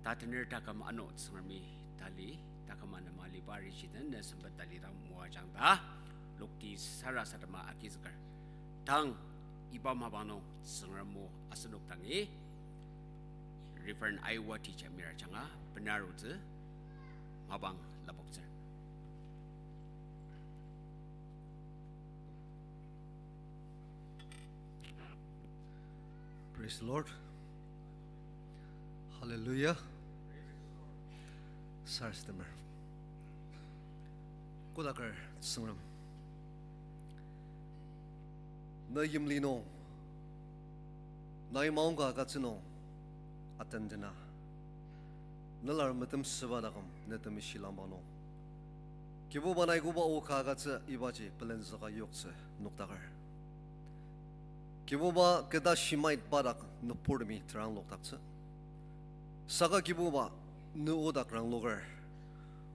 Tatener taküm ano Tsüngremi tali, taküm anema aliba rishiden ne sempet tali dang moajang ta. Lokti sarasadema agizüker. Tang iba mapang nung Tsüngrem o asenok dangi Reverend Aiwa T. Jamir ajanga benarutsü mapang lapoktsür. Praise the Lord. Hallelujah. Sarasademer. Kodaker Tsüngrem. Na yimli nung, nai maongka agütsü nung, atendena. Nelar metemsüba taküm, ne temeshilangba nung. Kibuba nai koba o ka agütsü ibaji pelenzüka yoktsü nokdaker. Kibuba keta shimaitba dak nüburtemi teranglokdaktsü. Saka Kibuba ne o dak rangloker.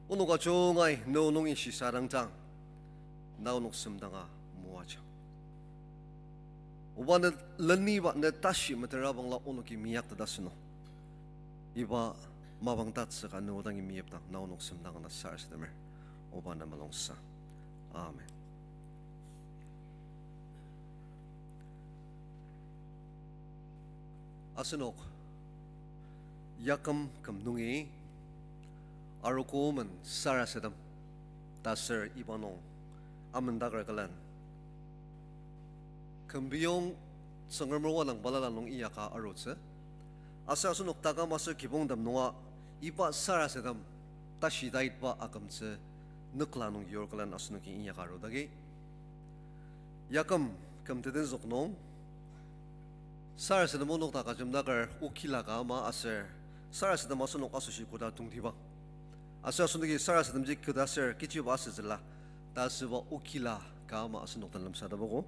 Onok ajungai ne o nungi shisadangdang. Na onok semdanga moajang. Oba ne leniba ne tashi metera bangla onoki meinyaktet asünung. Iba mapang tatsüka ne o dangi meyipdang na onok semdanga na sarasademer. Oba ne mulungsa. Amen. Asenok yaküm küm nungi arogo men sarasadem ta ser iba nung amendaker külen kümbiyong Tsüngrem o wadang balala nung inyaka arutsü. Aser asenok taküm aser kibongtem nunga iba sarasadem tashi taitba akümtsü nükla nung yur külen asenoki inyaka arudagi. Yaküm küm tetenzük nung sarasadem onok dak ajemdaker okila ka ama aser sarasadem asenok asoshi koda tongtibang. Aser asenoki sarasademji koda ser kechiba asütsüla ta asüba okila ka ama asenok den lemsatepogo.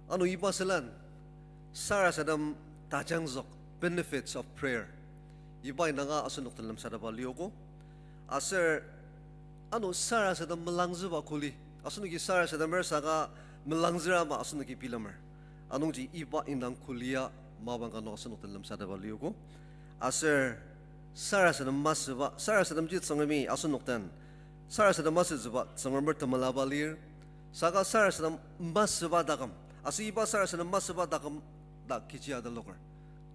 Ano iba sülen sarasadem tajangzük, benefits of prayer, iba indanga asenok den lemsatepa liogo. Aser ano sarasadem melangzüba kuli, asenoki sarasademer saka melangzüra ama asenoki bilemer. Anungji iba indang kulia mapang ka nung asenok den lemsatepa liogo. Aser sarasadem masüba, sarasademji Tsüngremi asenok den sarasadem masütsüba Tsüngremer temelaba lir. Saka sarasadem masüba taküm, aser iba sarasadem masüba taküm dak kechi ataloker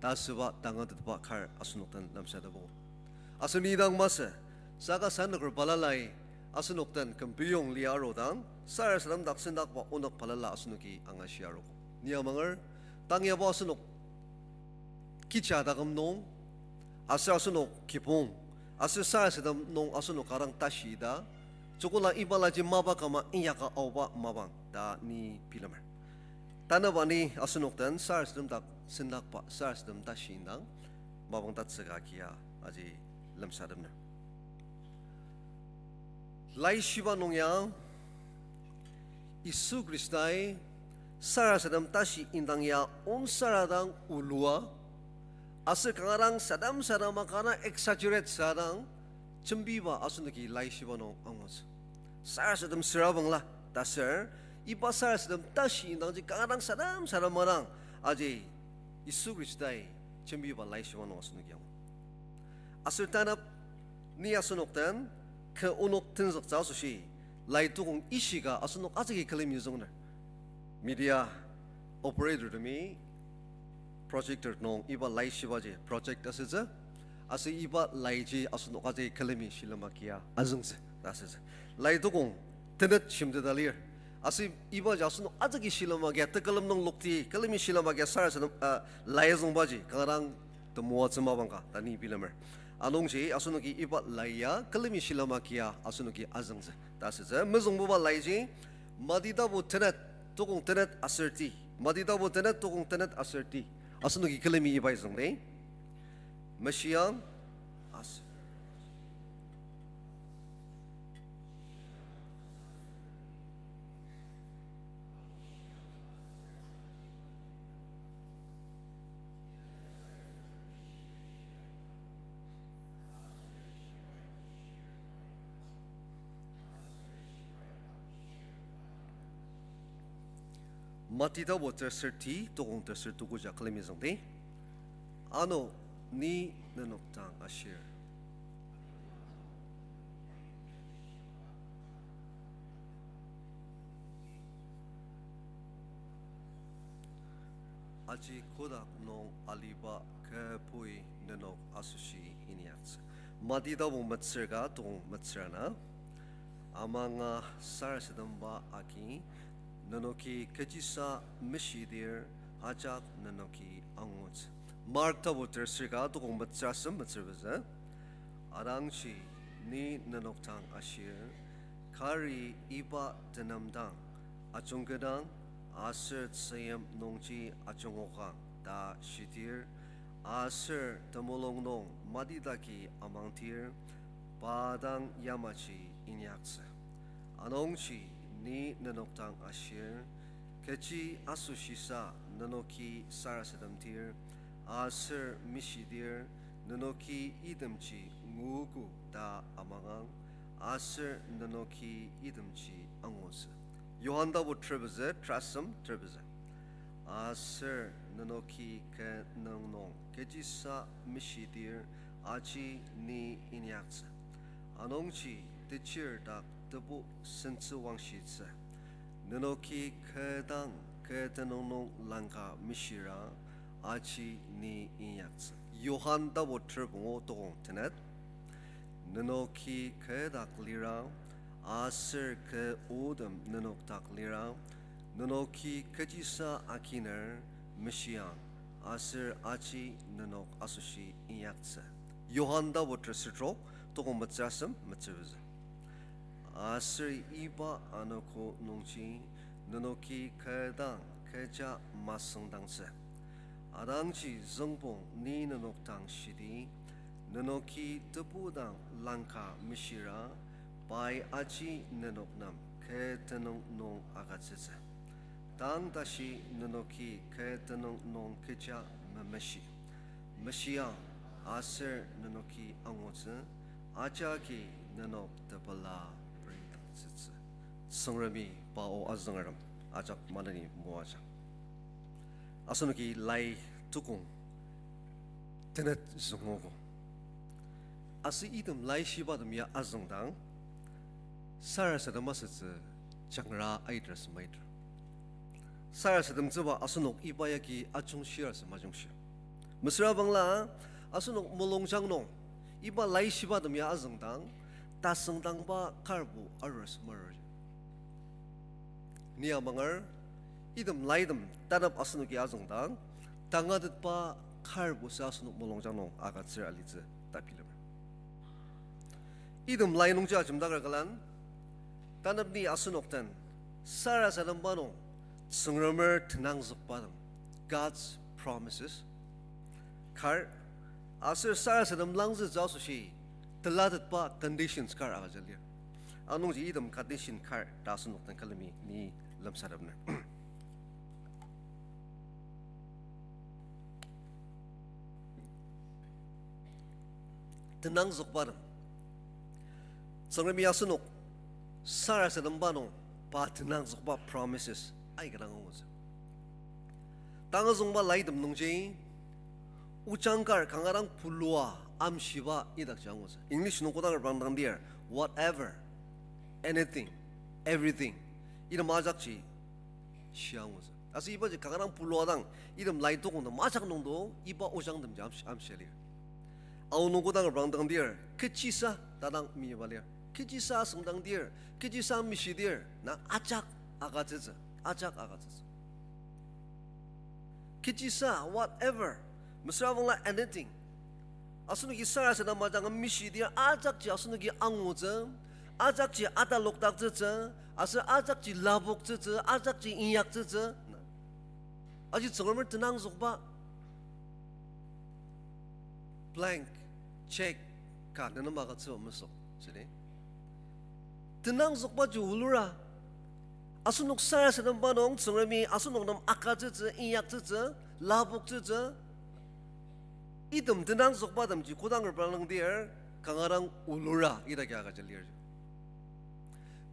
ta asüba tangatetba kar asenok den lemsatepogo. Aser ni dang masü, saka sanaker balalai asenok den kümbiyong lia arudang sarasadem dak sendakba onok balala asenoki angashi arogo. Ni amanger, tang yabo asenok kecha taküm nung, aser asenok kibong, aser sarasadem nung asenok kar dang tashi ta, joko la iba laji mapa kama inyaka aoba mapang ta ni bilemer. Tanü bani asenok den sarasadem dak sendakba, sarasadem tashi indang mapang tatsüka kia aji lemsatemner. Laishiba nung ya, Yisu Khristai sarasadem tashi indang ya onsara dang olua, aser kanga dang sadam sadam a kanga exaggerate sadang jembiba asenoki laishiba nung angutsü. Sarasadem süra bangla, ta ser, iba sarasadem tashi indangji kanga dang sadam sadam madang, aji Yisu Khristai jembiba laishiba nung asenoki angu. Aser tanap ni asenok den, kü onok tenzüktsü asoshi, lai tukong ishika asenok ajaki külemi züngner. Media operator temi projector nung iba laishibaji project asütsü, aser iba laiji asenok ajaki külemi shilem agia azüngtsü ta asütsü. Lai tukong tenet shimteta lir. Aser ibaji asenok ajaki shilem agia tekülem nung lokti külemi shilem agia sarasadem, ah, lai azüngbaji kanga dang temoatsü mapang ka ta ni bilemer. Anungji asenoki iba lai ya külemi shilem agia asenoki azüngtsü ta asütsü. Mezüngbuba laiji, Mati tapu tenet, tukong tenet aser ti. Mati tapu tenet, tukong tenet aser ti. Asenoki külemi ibai züngdi. Meshiang as- Mati tapu teser ti, tukong teser tuku ja külemi züngdi. Ano ni nenok dang ashir. Aji kotak nung aliba kübui nenok asoshi inyaktsü. Mati tapu metsür ka tukong metsür ana. Amanga sarasademba agi nenoki kechisa meshidir ajak nenoki angutsü. Mark tapu tersür ka tukong metsür asem metsür pezü. Adangji ni nenok dang ashir, kari iba tenem dang ajungkedang aser tzüyim nungji ajungokang ta shidir, aser temulung nung matidaki amangdir, pa dang yamaji inyaktsü. Anungji ni nenok dang ashir, kechi asoshisa nenoki sarasademdir, aser meshidir, nenoki itemji nguogo ta amangang, aser nenoki itemji angutsü. Johan tapu ter pezü, terasem ter pezü. Aser nenoki kü nung nung kechisa meshidir, aji ni inyaktsü. Anungji techir dak tebu sentsü wangshitsü. Nenoki kü dang kü tenüng nung langka meshira, aji ni inyaktsü. Johan tapu ter pungu tukong tenet. Nenoki kü dak lira, aser kü otem nenok dak lira, nenoki kechisa akiner meshiang, aser aji nenok asoshi inyaktsü. Johan tapu teser trok, tukong metsür asem metsür pezü. Aser iba anogo nungji nenoki kü dang kecha masüngdangtsü. Adangji züngpong ni nenok dang shidi, nenoki tebu dang langka meshira, pai aji nenok nem kü tenüng nung agütsütsü. Tang tashi nenoki kü tenüng nung kecha memeshi. Meshiang, aser nenoki angutsü, ajaki nenok tepela peridangtsütsü. Tsüngremi pa o azüngertem ajak maneni moajang. Asenoki lai tukong tenet züngogo. Aser item laishibatem ya azüngdang, sarasadem asütsü jangra aiter asü maiter. Sarasademtsüba asenok iba yagi ajungshir asü majungshir. Mesüra bangla asenok mulungjang nung iba laishibatem ya azüngdang, tasüngdangba karbo arur asü marur. Ni amanger, item laitem tanap asenoki azüngdang, tangatetba karbo sa asenok mulungjang nung agütsür alitsü ta bilemer. Item lai nungji ajemdaker külen, tanap ni asenok den sarasademba nung Tsüngremer tenangzükbatem, God's promises, kar, aser sarasadem langzütsü asoshi telatetba conditions kar agüja lir. Anungji item condition kar ta asenok den külemi ni lemsatepner. Tenangzükbatem. Tsüngremi asenok sarasademba nung pa tenangzükba promises aika dang angutsü. Tangazüngba laitem nungji, ojang kar kanga dang pulua amshiba idakji angutsü. English nung kodang reprangdang dir, whatever, anything, everything. Item ajakji shia angutsü. Aser ibaji kanga dang pulua dang, item lai tokong dang ajak nungdo, iba ojangtemji amsh-, amshia lir. Aonung kodang reprangdang dir, kechisa ta dang miba lir. Kechisa asüngdang dir, kechisa mishidir, na ajak agütsütsü, ajak agütsütsü. Kechisa, whatever, mesüra bangla anything. Asenoki sarasadem ajanga mishidir ajakji asenoki angutsü, ajakji atalokdaktsütsü, aser ajakji lapoktsütsü, ajakji inyaktsütsü. Aji Tsüngremer tenangzükba blank check ka nenem agütsüba mesük, südi. Tenangzükbaji olura, asenok sarasademba nung Tsüngremi asenok nem agütsütsü, inyaktsütsü, lapoktsütsü, item tenangzükbatemji kodang reprangdang dir, kanga dang olura idaki agüja lir.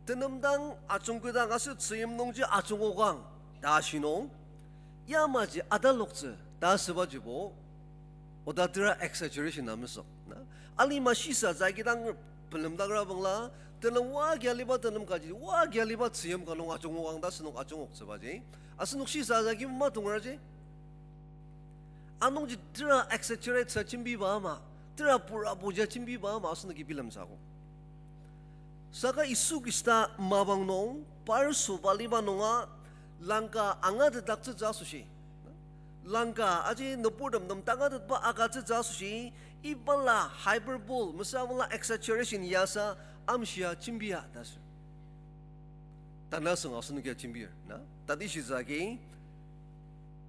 Tenemdang ajungketang aser tzüyim nungji ajungokang ta shi nung, yamaji ataloktsü ta asübajibo, oda tera exaggeration amesük, na? Alima shisa jagi dang pelemdakrabangla, tenem wa agi aliba tenem kaji, wa agi aliba tzüyim ka nung ajungokang ta asenok ajungoktsübaji, asenok shisa jagi matongeraji. Anungji tera exaggerate sa jembiba ama, tera pura puja jembiba ama asenoki bilemsü akok. Saka Yisu Khrista mapang nung par sobaliba nunga langka angatetdaktsütsü asoshi, langka aji nüburtem nem tangatetba agütsütsü asoshi, ibala hyperbole, mesüra bangla exaggeration yasa amshia jembia ta sür. Tanü asüng asenokia jembir, na? Tati shisa agi,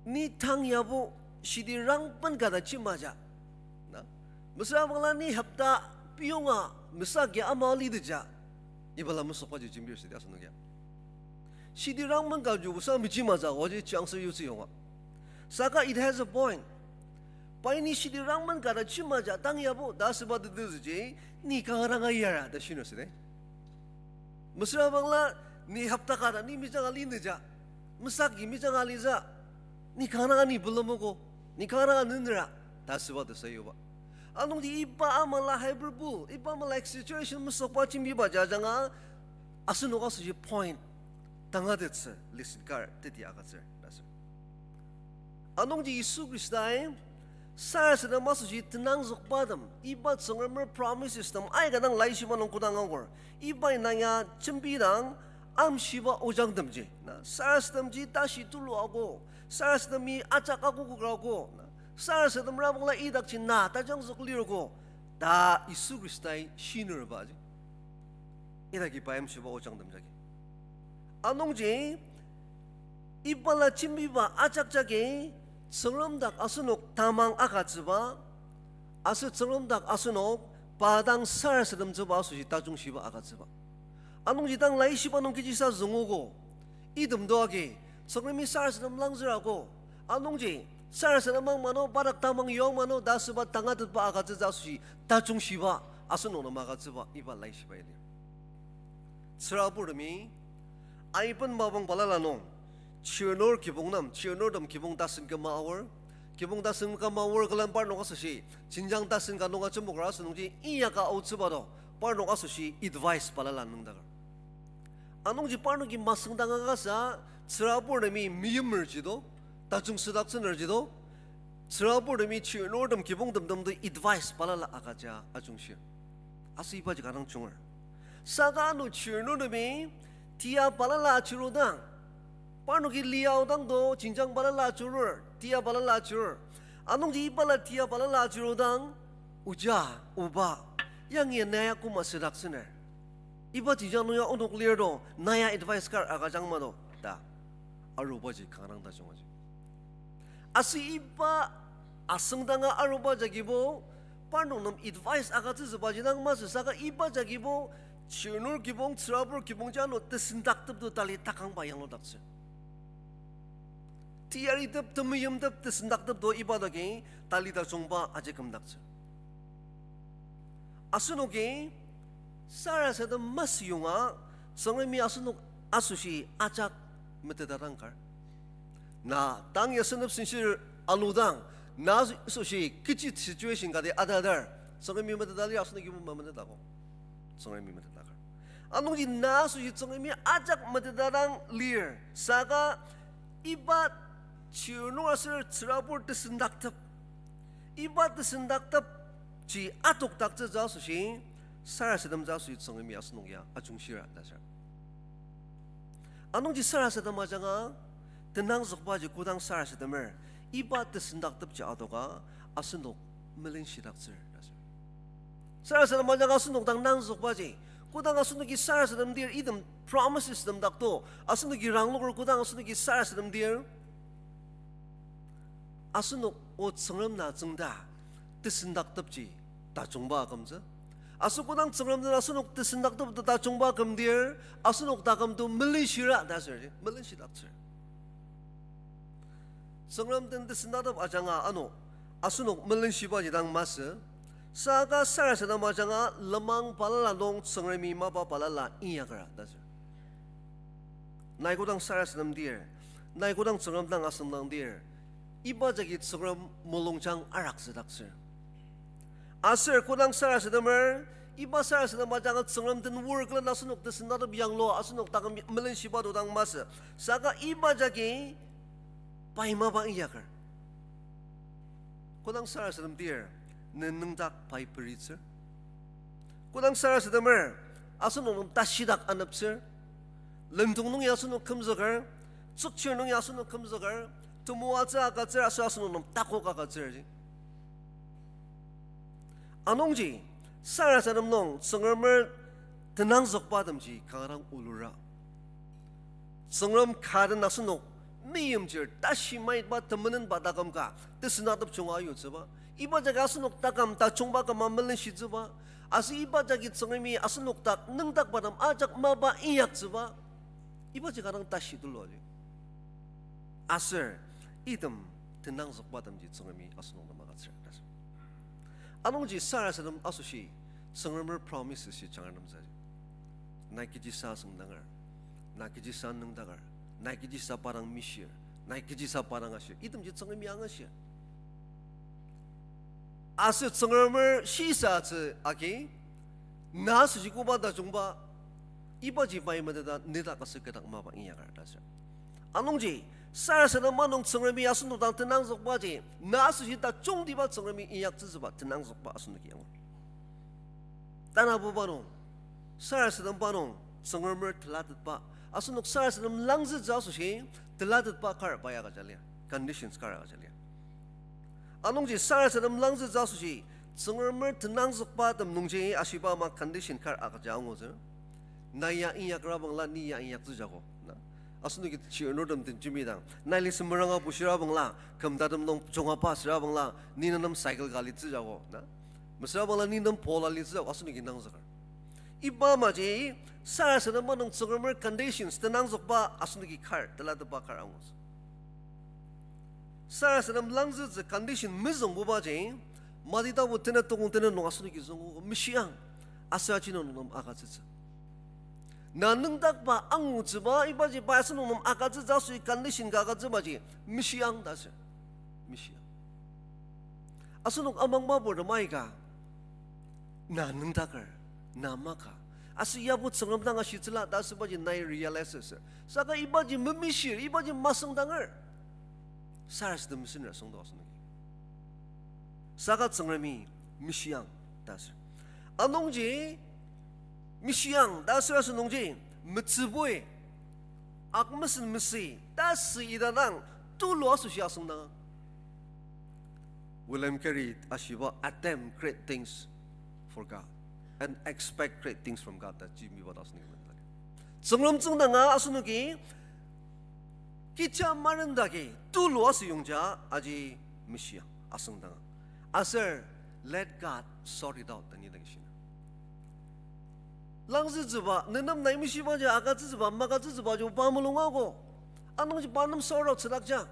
ni tang yabo shidi rangben ka ta chimaja, na? Mesüra bangla ni hopta piyonga mesüra agi ama liteja, ibala mesükbaji jembir südi asenokia. Shidi rangben ka ju busa mechimaja, oji changser yutsü yonga. Saka it has a point. Pai ni shidi rangben ka ta chimaja tang yabo ta asüba tetezüji, ni kanga dang ayara ta shiner südi. Mesüra bangla ni hopta ka ta ni mejanga lineja, mesüra agi mejanga litsü, ni kanga dang ani pelamogo, ni kanga dang anenera ta asüba tesayuba. Anungji iba amala hyperbole, iba amala exaggeration mesükba jembiba jajanga, asenok asoshi point tangatettsü lesson kar teti agütsür ta sür. Anungji Yisu Khristai sarasadem asoshi tenangzükbatem, iba Tsüngremer promises tem aika dang laishiba nung kodang angur, iba indang ya jembidang amshiba ojangtemji, na, sarasademji tashi tulu ako, sarasademi ajak akokok ako, na, sarasadem rabangla idakji na tajangzük lir ako ta Yisu Khristai shinerbaji idaki pa amshiba ojangtem jagi. Anungji, ibala jembiba ajak jagi, Tsüngrem dak asenok tamang agütsüba, aser Tsüngrem dak asenok pa dang sarasademtsüba asoshi tajungshiba agütsüba. Anungji tang laishiba nung kechisa züngogo, item to agi, Tsüngremi sarasadem langzürago, anungji, sarasadem ang mano, pa dak tamang yong mano ta asüba tangatetba agütsütsü asoshi tajungshiba asenok nem agütsüba iba laishiba ya lir. Tsüraburtemi, aiben mapang balala nung, chirnur kibong nem, chirnurtem kibong tasen küma aor, kibong tasen küma aor külen parnok asoshi, jenjang tasen ka nung ajemboker asünungji inyaka aotsüba to, parnok asoshi advice balala nüngdaker. Anungji parnoki masüngdang akasa, tsüraburtemi meimerji to, tajung südaktsünerji to, tsüraburtemi chirnurtem kibongtemtem to advice balala agüja ajungshir. Aser ibaji kanga dang junger. Saka ano chirnurtemi tia balala ajurudang, parnoki liaodang to jenjang balala ajurur, tia balala ajurur. Anungji ibala tia balala ajurudang, oja, oba, yangi naya koma südaktsüner? Iba jenjang nung ya onok lir to, naya advice kar agüjang ma to ta. arubaji kanga dang tajung aji. Aser iba asüngdanga aruba jagibo, parnok nem advice agütsütsübaji dang masü saka iba jagibo, chirnur kibong, tsürabur kibong ji ano tesendaktepto tali takangba yangludaktsür. Teyaritep, temeimtep, tesendaktepto iba dagi tali tajungba aji kümdaktsür. Asenoki sarasadem masüyonga, Tsüngremi asenok asoshi ajak meteta dang kar. Na tang ya senep senshir aludang, na asoshi kechi situation kati atadar, Tsüngremi meteta lir, asenoki mema meteta ko. Tsüngremi meteta kar. Anungji na asoshi Tsüngremi ajak meteta dang lir, saka iba chirnur aser tsürabur tesendaktep, iba tesendaktepji atokdaktsütsü asoshi, sarasademtsü asoshi Tsüngremi asenok ya ajungshira ta sür. Anungji sarasadem ajanga tenangzükbaji kodang sarasademer, iba tesendaktepji adoka asenok melenshidaktsür ta sür. Sarasadem ajanga asenok dang nangzükbaji, kodang asenoki sarasademdir item promises tem dakto, asenoki rangloker kodang asenoki sarasademdir, asenok o Tsüngrem na tsüngda tesendaktepji tajungba akümtsü. Aser kodang Tsüngrem den asenok tesendaktepto tajungba akümdir, asenok takümto melenshira ta sür, melenshidaktsür. Tsüngrem den tesendaktep ajanga ano asenok melenshibaji dang masü, saka sarasadem ajanga lenmang balala nung Tsüngremi mapa balala inyakra ta sür. Nai kodang sarasademdir, nai kodang Tsüngrem dang asüngdangdir, iba jagi Tsüngrem mulungjang araktsüdaktsür. Aser kodang sarasademer, iba sarasadem ajanga Tsüngrem den wor külen asenok tesendaktep yanglu, asenok taküm melenshiba to dang masü, saka iba jagi pai mapa inyaker. Kodang sarasademdir, ne nüngdak pai peritsür. Kodang sarasademer, asenok nem tashidak aneptsür. Lendong nung ya asenok kümzüker, tsükchir nung ya asenok kümzüker, temoatsü agütsür aser asenok nem takok agütsür ji. Anungji, sarasadem nung Tsüngremer tenangzükba temji kanga dang ulura. Tsüngrem ka den asenok meimchir tashi maitba temenenba taküm ka tesendaktep junga ayutsüba. Iba jagi asenok taküm tajungba küma melenshitsüba. Aser iba jagi Tsüngremi asenok dak nüngdakba tem ajak mapa inyaktsüba. Ibaji kanga dang tashi tulu aji. Aser item tenangzükba temji Tsüngremi asenok nem agütsür ta sür. Anungji sarasadem asoshi Tsüngremer promises ji jangratemtsü aji. Nai kechisa asüngdanger, na kechisa nüngdaker, nai kechisa pa dang mishir, nai kechisa pa dang ashir, itemji Tsüngremi angashir. Aser Tsüngremer shisatsü agi, na asoshi koba tajungba, ibaji pai meteta nedak aser kü dak mapa inyaker ta sür. Anungji, sarasadema nung Tsüngremi asenok dang tenangzükbaji, na asoshi tajungtiba Tsüngremi inyaktsütsüba tenangzükba asenoki angur. Tanabuba nung, sarasademba nung Tsüngremer telatetba, asenok sarasadem langzütsü asoshi telatetba kar pai agüja lir, conditions kar agüja lir. Anungji sarasadem langzütsü asoshi Tsüngremer tenangzükba tem nungji ashiba ama condition kar agüja angutsü. Nai ya inyakrabangla ni ya inyaktsüjako, na. Asenoki chirnurtem den jembidang, nai lisa meranga bushirabangla, kümtatem nung jungaba sürabangla, ni nenem cycle ka litsüjako, na. Mesürabangla ni nem pole alitsüjako, asenoki nangzüker. Iba amaji, sarasadema nung Tsüngremer conditions tenangzükba asenoki kar, telatetba kar angutsü. Sarasadem langzütsü condition mezüngbubaji, Mati tapu tenet tokong tenet nung asenoki züngogo, meshiang, aser aji nung nem agütsütsü. Na nüngdakba angutsüba, ibaji pai asenok nem agütsütsü asoshi condition ka agütsübaji, meshiang ta sür. Meshiang. Asenok amangba purtem aika, na nüngdaker, na maka, aser yabo Tsüngrem dang ashitsüla ta asübaji nai realize asür. Saka ibaji memishir, ibaji masüngdanger. Sarasadem mesüra süngdo asenoki. Saka Tsüngremi meshiang ta asür. Anungji meshiang ta asür asü nungji metsübui, akmesen mesü, tasü ita dang tulu asoshi asüngdanga. William Carey ashiba attempt great things for God and expect great things from God ta jembiba ta asenoki mena lir. Tsüngrem tsüngdanga asenoki Kecha marendaki tulu asüyongja aji meshiang asüngdanga. Aser let God sort it out ta ni dang shina. Langzütsüba, nenem nai meshibaji agütsütsüba, magütsütsübaji pa mulung ako. Anungji pa nem sort out südakja.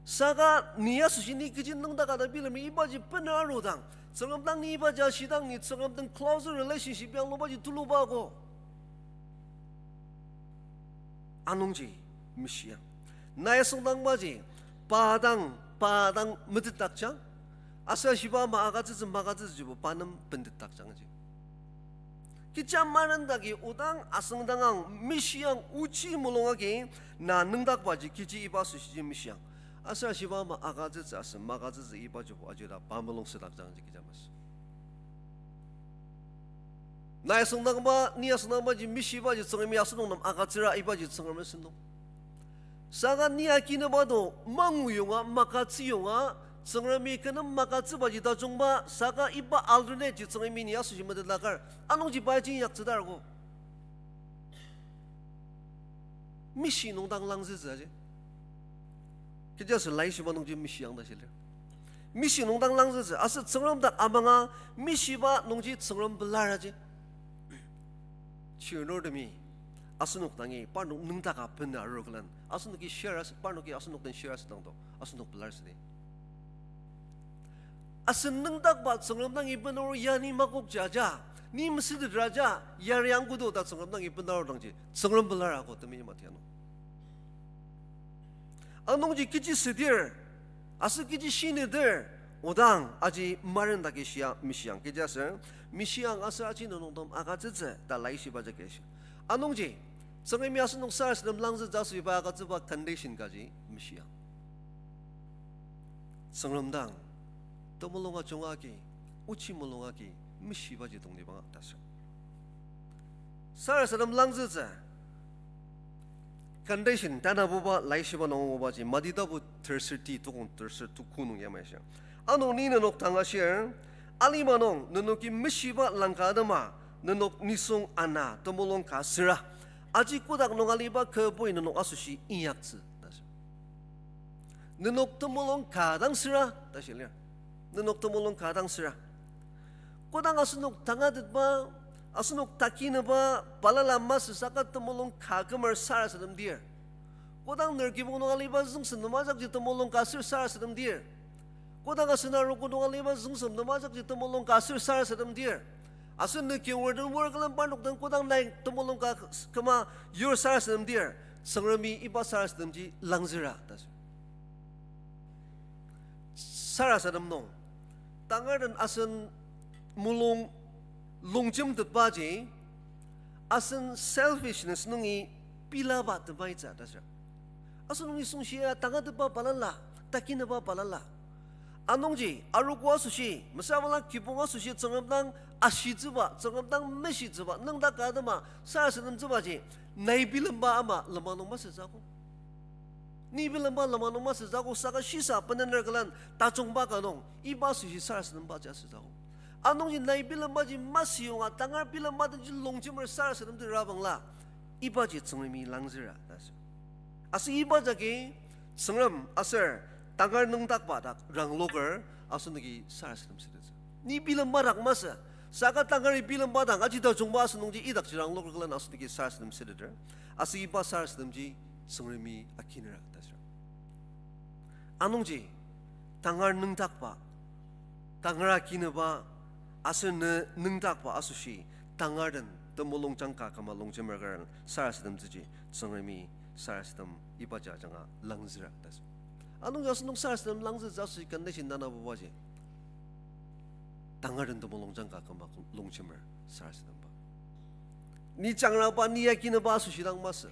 Saka ni asoshi ni kechi nüngdaka ta bilemi ibaji bener arudang, Tsüngrem dang ni ibaji ashidang ni Tsüngrem den closer relationship yanglubaji tuluba ako. Anungji meshiang. Nai asüngdangbaji pa dang, pa dang metetdakjang. Aser shiba ama agütsütsü magütsütsüjibo pa nem bentetdakjangji. Kecha marendaki odang asüngdangang meshiang ochi mulung agi na nüngdakbaji kechi iba asoshiji meshiang. Aser shiba ama agütsütsü aser magütsütsü ibajibo ajida pa mulung südakjangji kecha masü. Nai asüngdangba, ni asüngdangbaji meshibaji Tsüngremi asenok nem agütsüra ibaji Tsüngrem sentong. Saka ni akinüba to manguyonga, magütsüyonga, Tsüngremi kü nem magütsübaji tajungba, saka iba alternate ji Tsüngremi ni asoshi metetlaker, anungji pa inyaktsüdarko. Meshi nung dang langzütsü aji. Kechiaser laishiba nungji meshiang ta shi lir. Meshi nung dang langzütsü, aser Tsüngrem dak amanga meshiba nungji Tsüngrem pelar aji. Chirnurtemi, asenok dangi parnok nüngdaka bena arur külen, asenoki share as-, parnoki asenok den share asüdangdo, asenok pelar südi. Asen nüngdakba Tsüngrem dangi benur ya ni makokja ja, ni mesütetra ja, yari angkodo ta Tsüngrem dangi benarudangji, Tsüngrem pelar ako temeim atianu. Anungji kechi südir, aser kechi shinüdir, odang aji marendaki shia meshiang kechiaser, meshiang aser aji nenok tem agütsütsü ta laishiba jagi shi. Anungji, Tsüngremi asenok sarasadem langzütsü asoshi pa agütsüba condition kaji meshiang. Tsüngrem dang, temulung ajunga agi, ochi mulung agi, meshibaji tongtibanga ta sür. Sarasadem langzütsü condition tanabuba laishiba nung angubaji, Mati tapu tersürti tokong tersür tuku nung yamai shi. Ano ni nenok dang ashir, alima nung nenoki meshiba langka atema, nenok nisung ana temulung ka süra. Aji kotak nung aliba kübui nenok asoshi inyaktsü ta sür. Nenok temulung ka dang süra ta shi lir. Nenok temulung ka dang süra. Kodang asenok tangatetba, asenok takinüba balala masü saka temulung ka kümer sarasadem dir. Kodang ner kibong nung aliba züngsem nem ajakji temulung ka sür sarasadem dir. Kodang asen arogo nung aliba züngsem nem ajakji temulung ka sür sarasadem dir. Asen ne kinger den wor külen parnok den kodang nai temulung ka küma yur sarasadem dir. Tsüngremi iba sarasademji langzüra ta sür. Sarasadem nung, tangar den asen mulung longjemtetbaji, asen selfishness nungi pilaba temaitsü ta sür. Asenok nisung shia tangatetba balala, takinüba balala. Anungji, arogo asoshi, mesüra bangla kibong asoshi Tsüngrem dang ashitsüba, Tsüngrem dang meshitsüba, nüngdaka atema sarasademtsübaji, nai bilemba ama lema nung masütsüogo. Ni bilemba lema nung masütsüogo saka shisa benener külen tajungba ka nung, iba asoshi sarasadembaji asütsüogo. Anungji nai bilembaji masüyonga tangar bilemba denji longjemer sarasademtsüra bangla, ibaji Tsüngremi langzüra ta sür. Aser iba jagi Tsüngrem aser tangar nüngdakba dak rangloker asenoki sarasadem sütettsü. Ni bilemba dak masü, saka tangari bilemba dang aji tajungba asenungji idakji rangloker külen asenoki sarasadem süteter. Aser iba sarasademji Tsüngremi akinera ta sür. Anungji, tangar nüngdakba, tangar akinüba, aser ne nüngdakba asoshi, tangar den temulungjang ka küma longjemer külen sarasademtsüji, Tsüngremi sarasadem ibaji ajanga langzüra ta sür. Anungji asenok sarasadem langzütsü asoshi condition tanabubaji, tangar den temulungjang ka küma longjemer sarasademba. Ni jangraba, ni akinüba asoshi dang masü.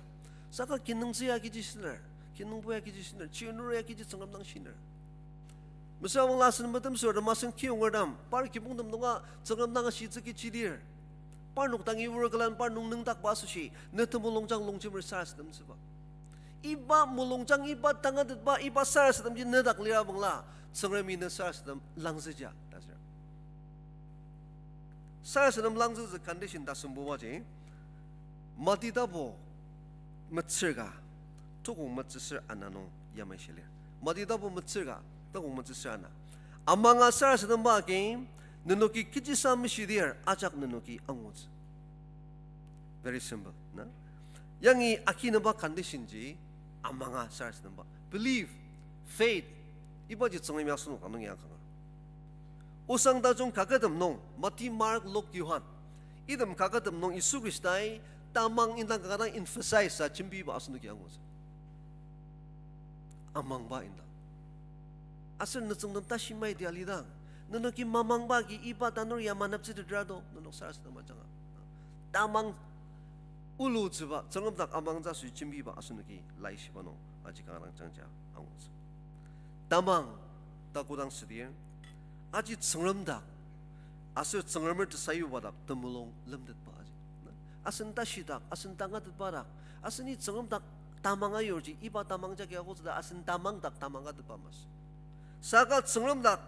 Saka kinungtsü ya kechi shiner, kinungpo ya kechi shiner, chirnur ya kechi Tsüngrem dang shiner. Mesüra bangla asen metemsürtem asen kiyongertem, par kibongtem nunga Tsüngrem dang ashitsü kechi lir. Parnok dangi wor külen parnok nüngdakba asoshi, ne temulungjang longjemer sarasademtsüba. Iba mulungjang, iba tangatetba, iba sarasademji ne dak lira bangla, Tsüngremi ne sarasadem langzüja ta sür. Sarasadem langzütsü condition tasembubaji, Mati tapu metsür ka, Tokong metsüsür ana nung yamai shilir. Mati tapu metsür ka, tokong metsüsür ana. Amanga sarasademba agi, nenoki kechisa meshidir ajak nenoki angutsü. Very simple, na? Yangi akinaba condition ji, amanga sarasademba. Believe, faith, ibaji Tsüngremi asenok nung ya kanga. Osang tajung kaketem nung, Mati, Mark, Luk, Johan. Item kaketem nung Yisu Khristai tamang indang kanga dang emphasize sa jembiba asenoki angutsü. Amangba indang. Aser nütsüngtem tashi maiti alidang, nenoki mamangba agi iba tanur ya maneptsütetra to, nenok sarasadema ajanga. Tamang ulutsüba, Tsüngrem dak amangtsü asoshi jembiba asenoki laishiba nung aji kanga dang jangja angutsü. Tamang ta kodang südir, aji Tsüngrem dak, aser Tsüngremer tesayuba dak temulung lemtetba aji. Asen tashidak, asen tangatetba dak, aseni Tsüngrem dak tamang ayurji, iba tamang jagi agotsü ta asen tamang dak tamang katetba masü. Saka Tsüngrem dak,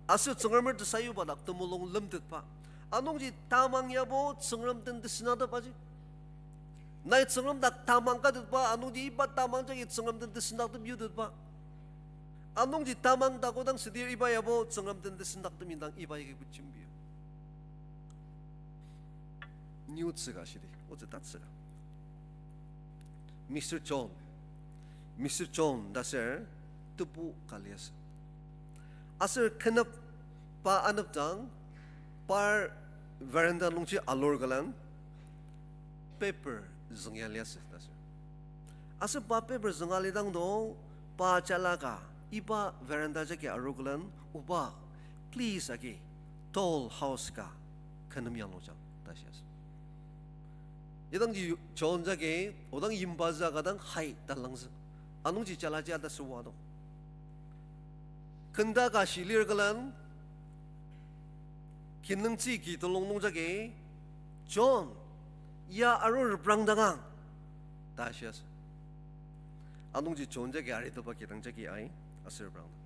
aser Tsüngremer tesayuba dak temulung lemtetba. Anungji tamang yabo Tsüngrem den tesendaktep aji. Nai Tsüngrem dak tamang katetba, anungji iba tamang jagi Tsüngrem den tesendaktep yutetba. Anungji tamang ta kodang südir iba yabo Tsüngrem den tesendaktep indang iba yagi jembir. Niutsüka shidi, otsü tatsüka. Mister John. Mister John ta aser tebu ka liasü. Aser khenep pa anepdang par veranda nungji alur külen paper züngya liasü ta aser. Aser pa paper zünga lidang do pa jala ka iba veranda jagi arur külen oba please agi doll house ka khenem yanglujang ta shiasü. Idangji John jagi odang yimba züaka dang hai ta langzü. Anungji jalaji ata süoa do. Kenda ka shilir külen kinungtsü ki telung nung jagi, John, ya arur reprangdangang ta shiasü. Anungji John jagi aritepa kidang jagi ai aser reprangdang.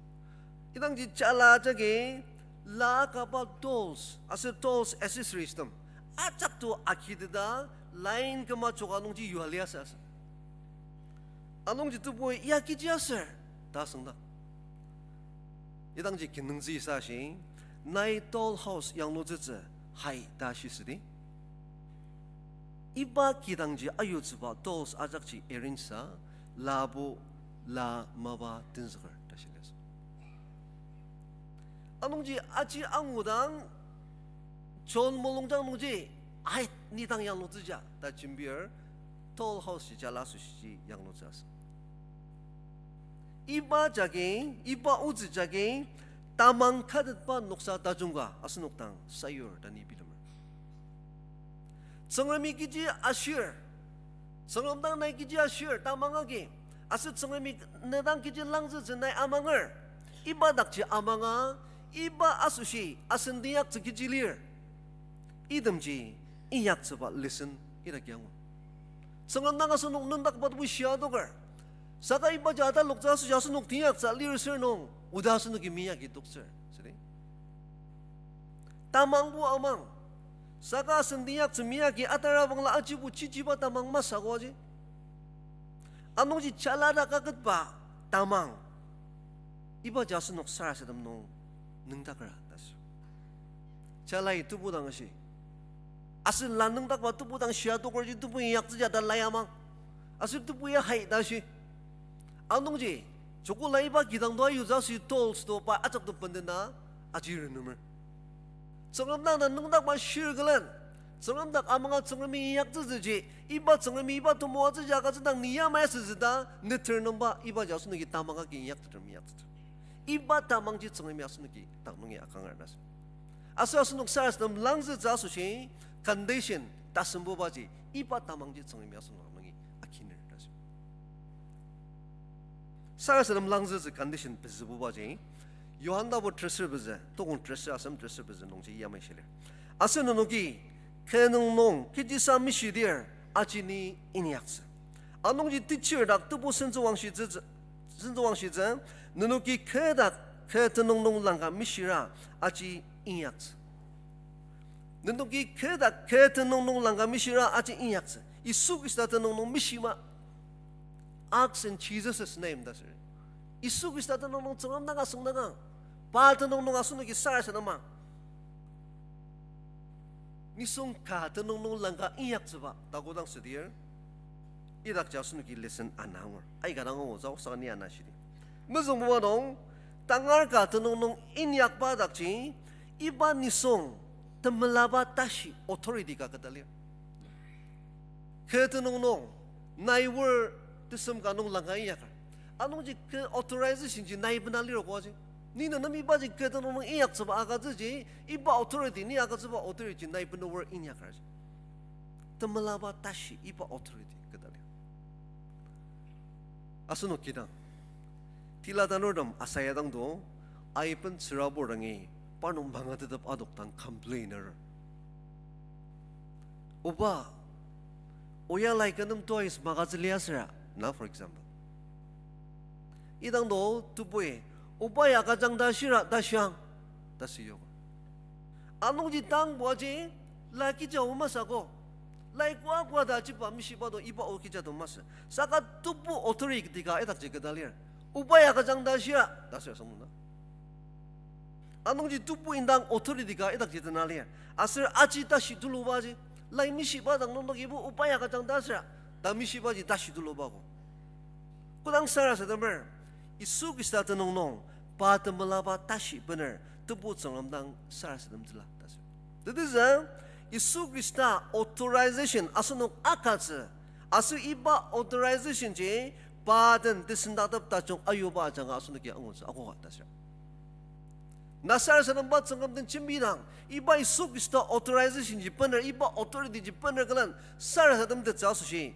Idangji jala jagi la kaba dolls aser dolls accessories tem ajak to akiteta line küma choka nungji yua liasü asü. Anungji tebui ya kechi aser ta süngdang. Idangji kinungtsü sa shi, nai doll house yanglutsütsü hai ta shisüdi. Iba kidangji ayutsüba dolls ajakji arrange sa, labo la mapa tenzüker ta shi liasü. Anungji aji angudang John mulungjang nungji, ai, ni dang yanglutsüja ta jembir, doll house ji jala asoshi yanglutsü asü. Iba jagi, iba otsü jagi, tamang katetba noksa tajung ka asenok dang sayur ta ni bilemer. Tsüngremi kechi ashir, Tsüngrem dang nai kechi ashir tamang agi, aser Tsüngremi ne dang kechi langzütsü nai amanger, iba dakji amanga, iba asoshi asen teinyaktsü kechi lir. Itemji inyaktsüba lesson idaki angu. Tsüngrem dang asenok nüngdakba tebu shia adoker. Saka ibaji ataloktsü asoshi asenok teinyaktsü lir sür nung, oda asenoki meyaki toktsür, südi. Tamangbo amang. Saka asen teinyaktsü meyaki atarabangla ajibo chichiba tamang masü ko aji. Anungji jala dak aketba tamang. Ibaji asenok sarasadem nung nüngdakra ta sür. Jalai tebu dang ashi. Asen la nüngdakba tebu dang shia adokerji tebu inyaktsüja ta la amang. Aser tebu ya hai ta shi. Anungji, joko la iba kidang to ayutsü asoshi dolls to pa ajak to bendena aji renemer. Tsüngrem dang na nüngdakba shir külen, Tsüngrem dak amanga Tsüngremi inyaktsütsüji, iba Tsüngremi iba temoatsüji agütsüdang ni yamai asütsü ta, neter nungba ibaji asenoki tamang agi inyakteter meyakteter. Iba tamangji Tsüngremi asenoki dak nungi akanger ta sür. Aser asenok sarasadem langzütsü asoshi, condition tasembubaji, iba tamangji Tsüngremi asenok dak nungi akiner ta sür. Sarasadem langzütsü condition pezübubaji, Johan tapu terser pezü, tokong terser asem terser pezü nungji yamai shilir. Aser nenoki, kü nung nung kechisa mishidir, aji ni inyaktsü. Anungji teacher dak tebu sentsüwangshitsü, sentsüwangshitsü, nenoki kü dak kü tenüng nung langka mishira, aji inyaktsü. Nenoki kü dak kü tenüng nung langka mishira aji inyaktsü. Yisu Khrista tenüng nung mishima. Ask in Jesus' name ta sür. Yisu Khrista tenüng nung Tsüngrem dang asüngdangang. Pa tenüng nung asenoki sarasadema. Nisung ka tenüng nung langka inyaktsüba ta kodang südir, idakji asenoki lesson ana angur. Aika dang angutsü, saka ni ana shidi. Mezüngbuba nung, tangar ka tenüng nung inyakba dakji, iba nisung temelaba tashi authority ka keta lir. Kü tenüng nung, nai wor tesem ka nung langka inyakar. Anungji kü authorization ji nai bena lir koaji. Ni nenem ibaji kü tenüng nung inyaktsüba agütsüji, iba authority, ni agütsüba authority ji nai bena wor inyakar ji. Temelaba tashi iba authority keta lir. Asenok kidang, tila tanurtem asaya dang do, aiben tsürabur dangi, parnok mangatetep adok dang complainer. Oba, oya lai kü nem twice magütsü lia süra, na, for example. Idang do tebui, oba ya kajang ta shira ta shiang, ta süyogo. Anungji tang buaji, la kija o masü ko. Lai koa koa ta jiba mishiba do iba o kija do masü. Saka tebu authority ka idakji keta lir. Oba ya kajang ta shira, ta süra sangdong na. Anungji tebu indang authority ka idakji tena lir. Aser aji tashi tulubaji, lai mishiba dang nungdang ibo oba ya kajang ta süra, ta mishibaji tashi tuluba ko. Kodang sarasademer, Yisu Khrista tenüng nung, pa temelaba tashi bener, tebu Tsüngrem dang sarasademtsüla ta sür. Tetezü, Yisu Khrista authorization asenok akatsü, aser iba authorization ji, pa den tesendaktep tajung ayuba ajanga asenoki angutsü akoka ta sür. Na sarasademba Tsüngrem den jembidang, iba Yisu Khrista authorization ji bener, iba authority ji bener külen sarasademtettsü asoshi,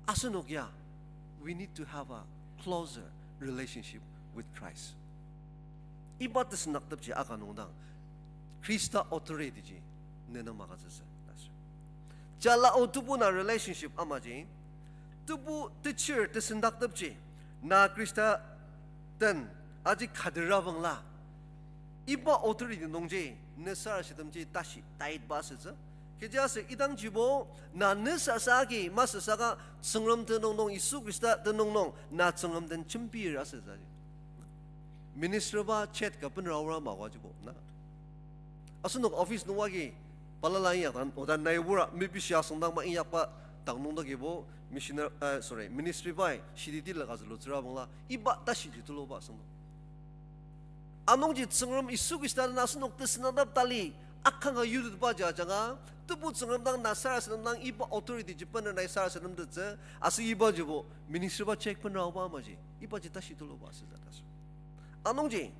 asenok ya, we need to have a closer relationship with Christ. Iba tesendaktepji aka nungdang, Khrista authority ji nenem agütsütsü ta sür. Jala o tebu na relationship amaji, tebu techir tesendaktepji, na Khrista den aji katerabangla, iba authority nungji, ne sarasademji tashi taitba asütsü. Kechiaser idangjibo, na ne sasa agi masü saka Tsüngrem tenüng nung, Yisu Khrista tenüng nung, na Tsüngrem den jembir asütsü. Minister ba chat ka benra aora makoajibo na. Asenok office nung agi balala inyak dang, oda nai wora mepishi asüngdangba inyakba dang nungdagibo, missioner, eh, sorry, ministry bai shidi tila ka zülutsüra bangla, iba tashi ji tuluba asüngdang. Anungji Tsüngrem Yisu Khrista den asenok tesendaktep tali akanga yutetba ji ajanga, tebu Tsüngrem dang na sarasadem dang iba authority ji bener nai sarasademtettsü, aser iba jibo ministry ba check bener aoba amaji, ibaji tashi tuluba asütsü ta sür. Anungji,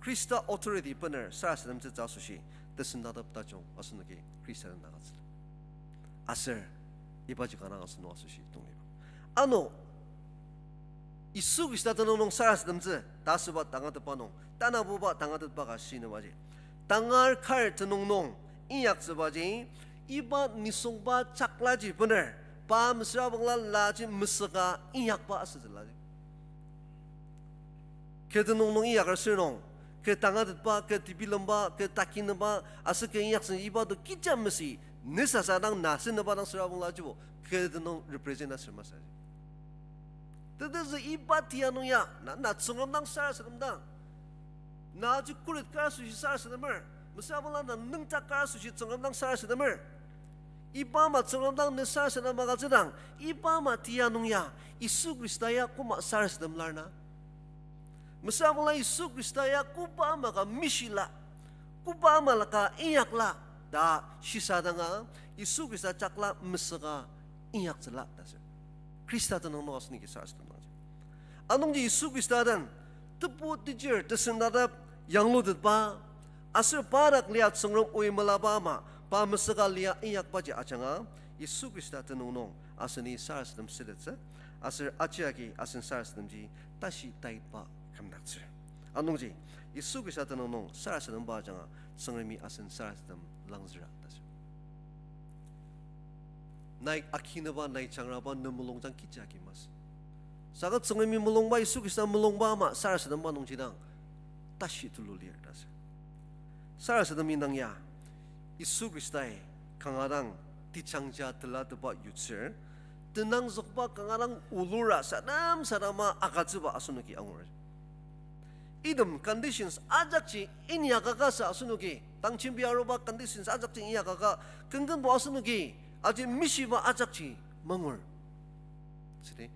Khrista authority bener sarasademtsütsü asoshi, tesendaktep tajung asenoki Khrista den agütsüla. Aser, ibaji kanga asenok asoshi tongliba. Ano, Yisu Khrista tenüng nung sarasademtsü ta asüba tangatetba nung, tanabuba tangatetba ka shinübaji, tangar kar tenüng nung inyaktsübaji, iba nisungba chaklaji bener, pa mesüra bangla laji mesüka inyakba asütsüla ji. Kü tenüng nung inyaker sür nung, kü tangatetba, kü tebilemba, kü takinaba, aser kü inyaktsü iba to kija masü, ne sasa dang na seneba dang süra bangla jibo, kü tenüng represent asür masü. Tetezü iba tia nung ya, na, na Tsüngrem dang sarasadem dang, na ji khuret kar asoshi sarasademer, mesüra bangla na nüngdak kar asoshi Tsüngrem dang sarasademer. Iba ama Tsüngrem dang ne sarasadem agütsüdang, iba ama tia nung ya, Yisu Khrista ya koma sarasadem lar na. Mesüra bangla Yisu Khrista ya koba ama ka mishila, koba ama la ka inyakla, ta shisadanga, Yisu Khrista chakla mesüka inyaktsüla ta sür. Khrista tenüng nung asenoki sarasadem dangji. Anungji Yisu Khrista den, tebu tejir tesendaktep yanglutetba, aser pa dak lia Tsüngrem oimelaba ama, pa mesüka lia inyakbaji ajanga, Yisu Khrista tenüng nung aseni sarasadem sütettsü, aser aji agi asen sarasademji tashi taitba kümdaktsür. Anungji, Yisu Khrista tenüng nung sarasademba ajanga, Tsüngremi asen sarasadem langzüra ta sür. Nai akinüba, nai jangraba, ne mulungjang kechi agi masü. Saka Tsüngremi mulungba, Yisu Khrista mulungba ama sarasademba nungji dang tashi tulu lir ta sür. Sarasadem indang ya, Yisu Khristai kanga dang tejangja telatetba yutsür, tenangzükba kanga dang olura sadam sadama agütsüba asenoki angur. Item conditions ajakji inyakaka sa asenoki, tang jembi aruba conditions ajakji inyakaka, kenkenbo asenoki aji mishiba ajakji mangur. Sidi.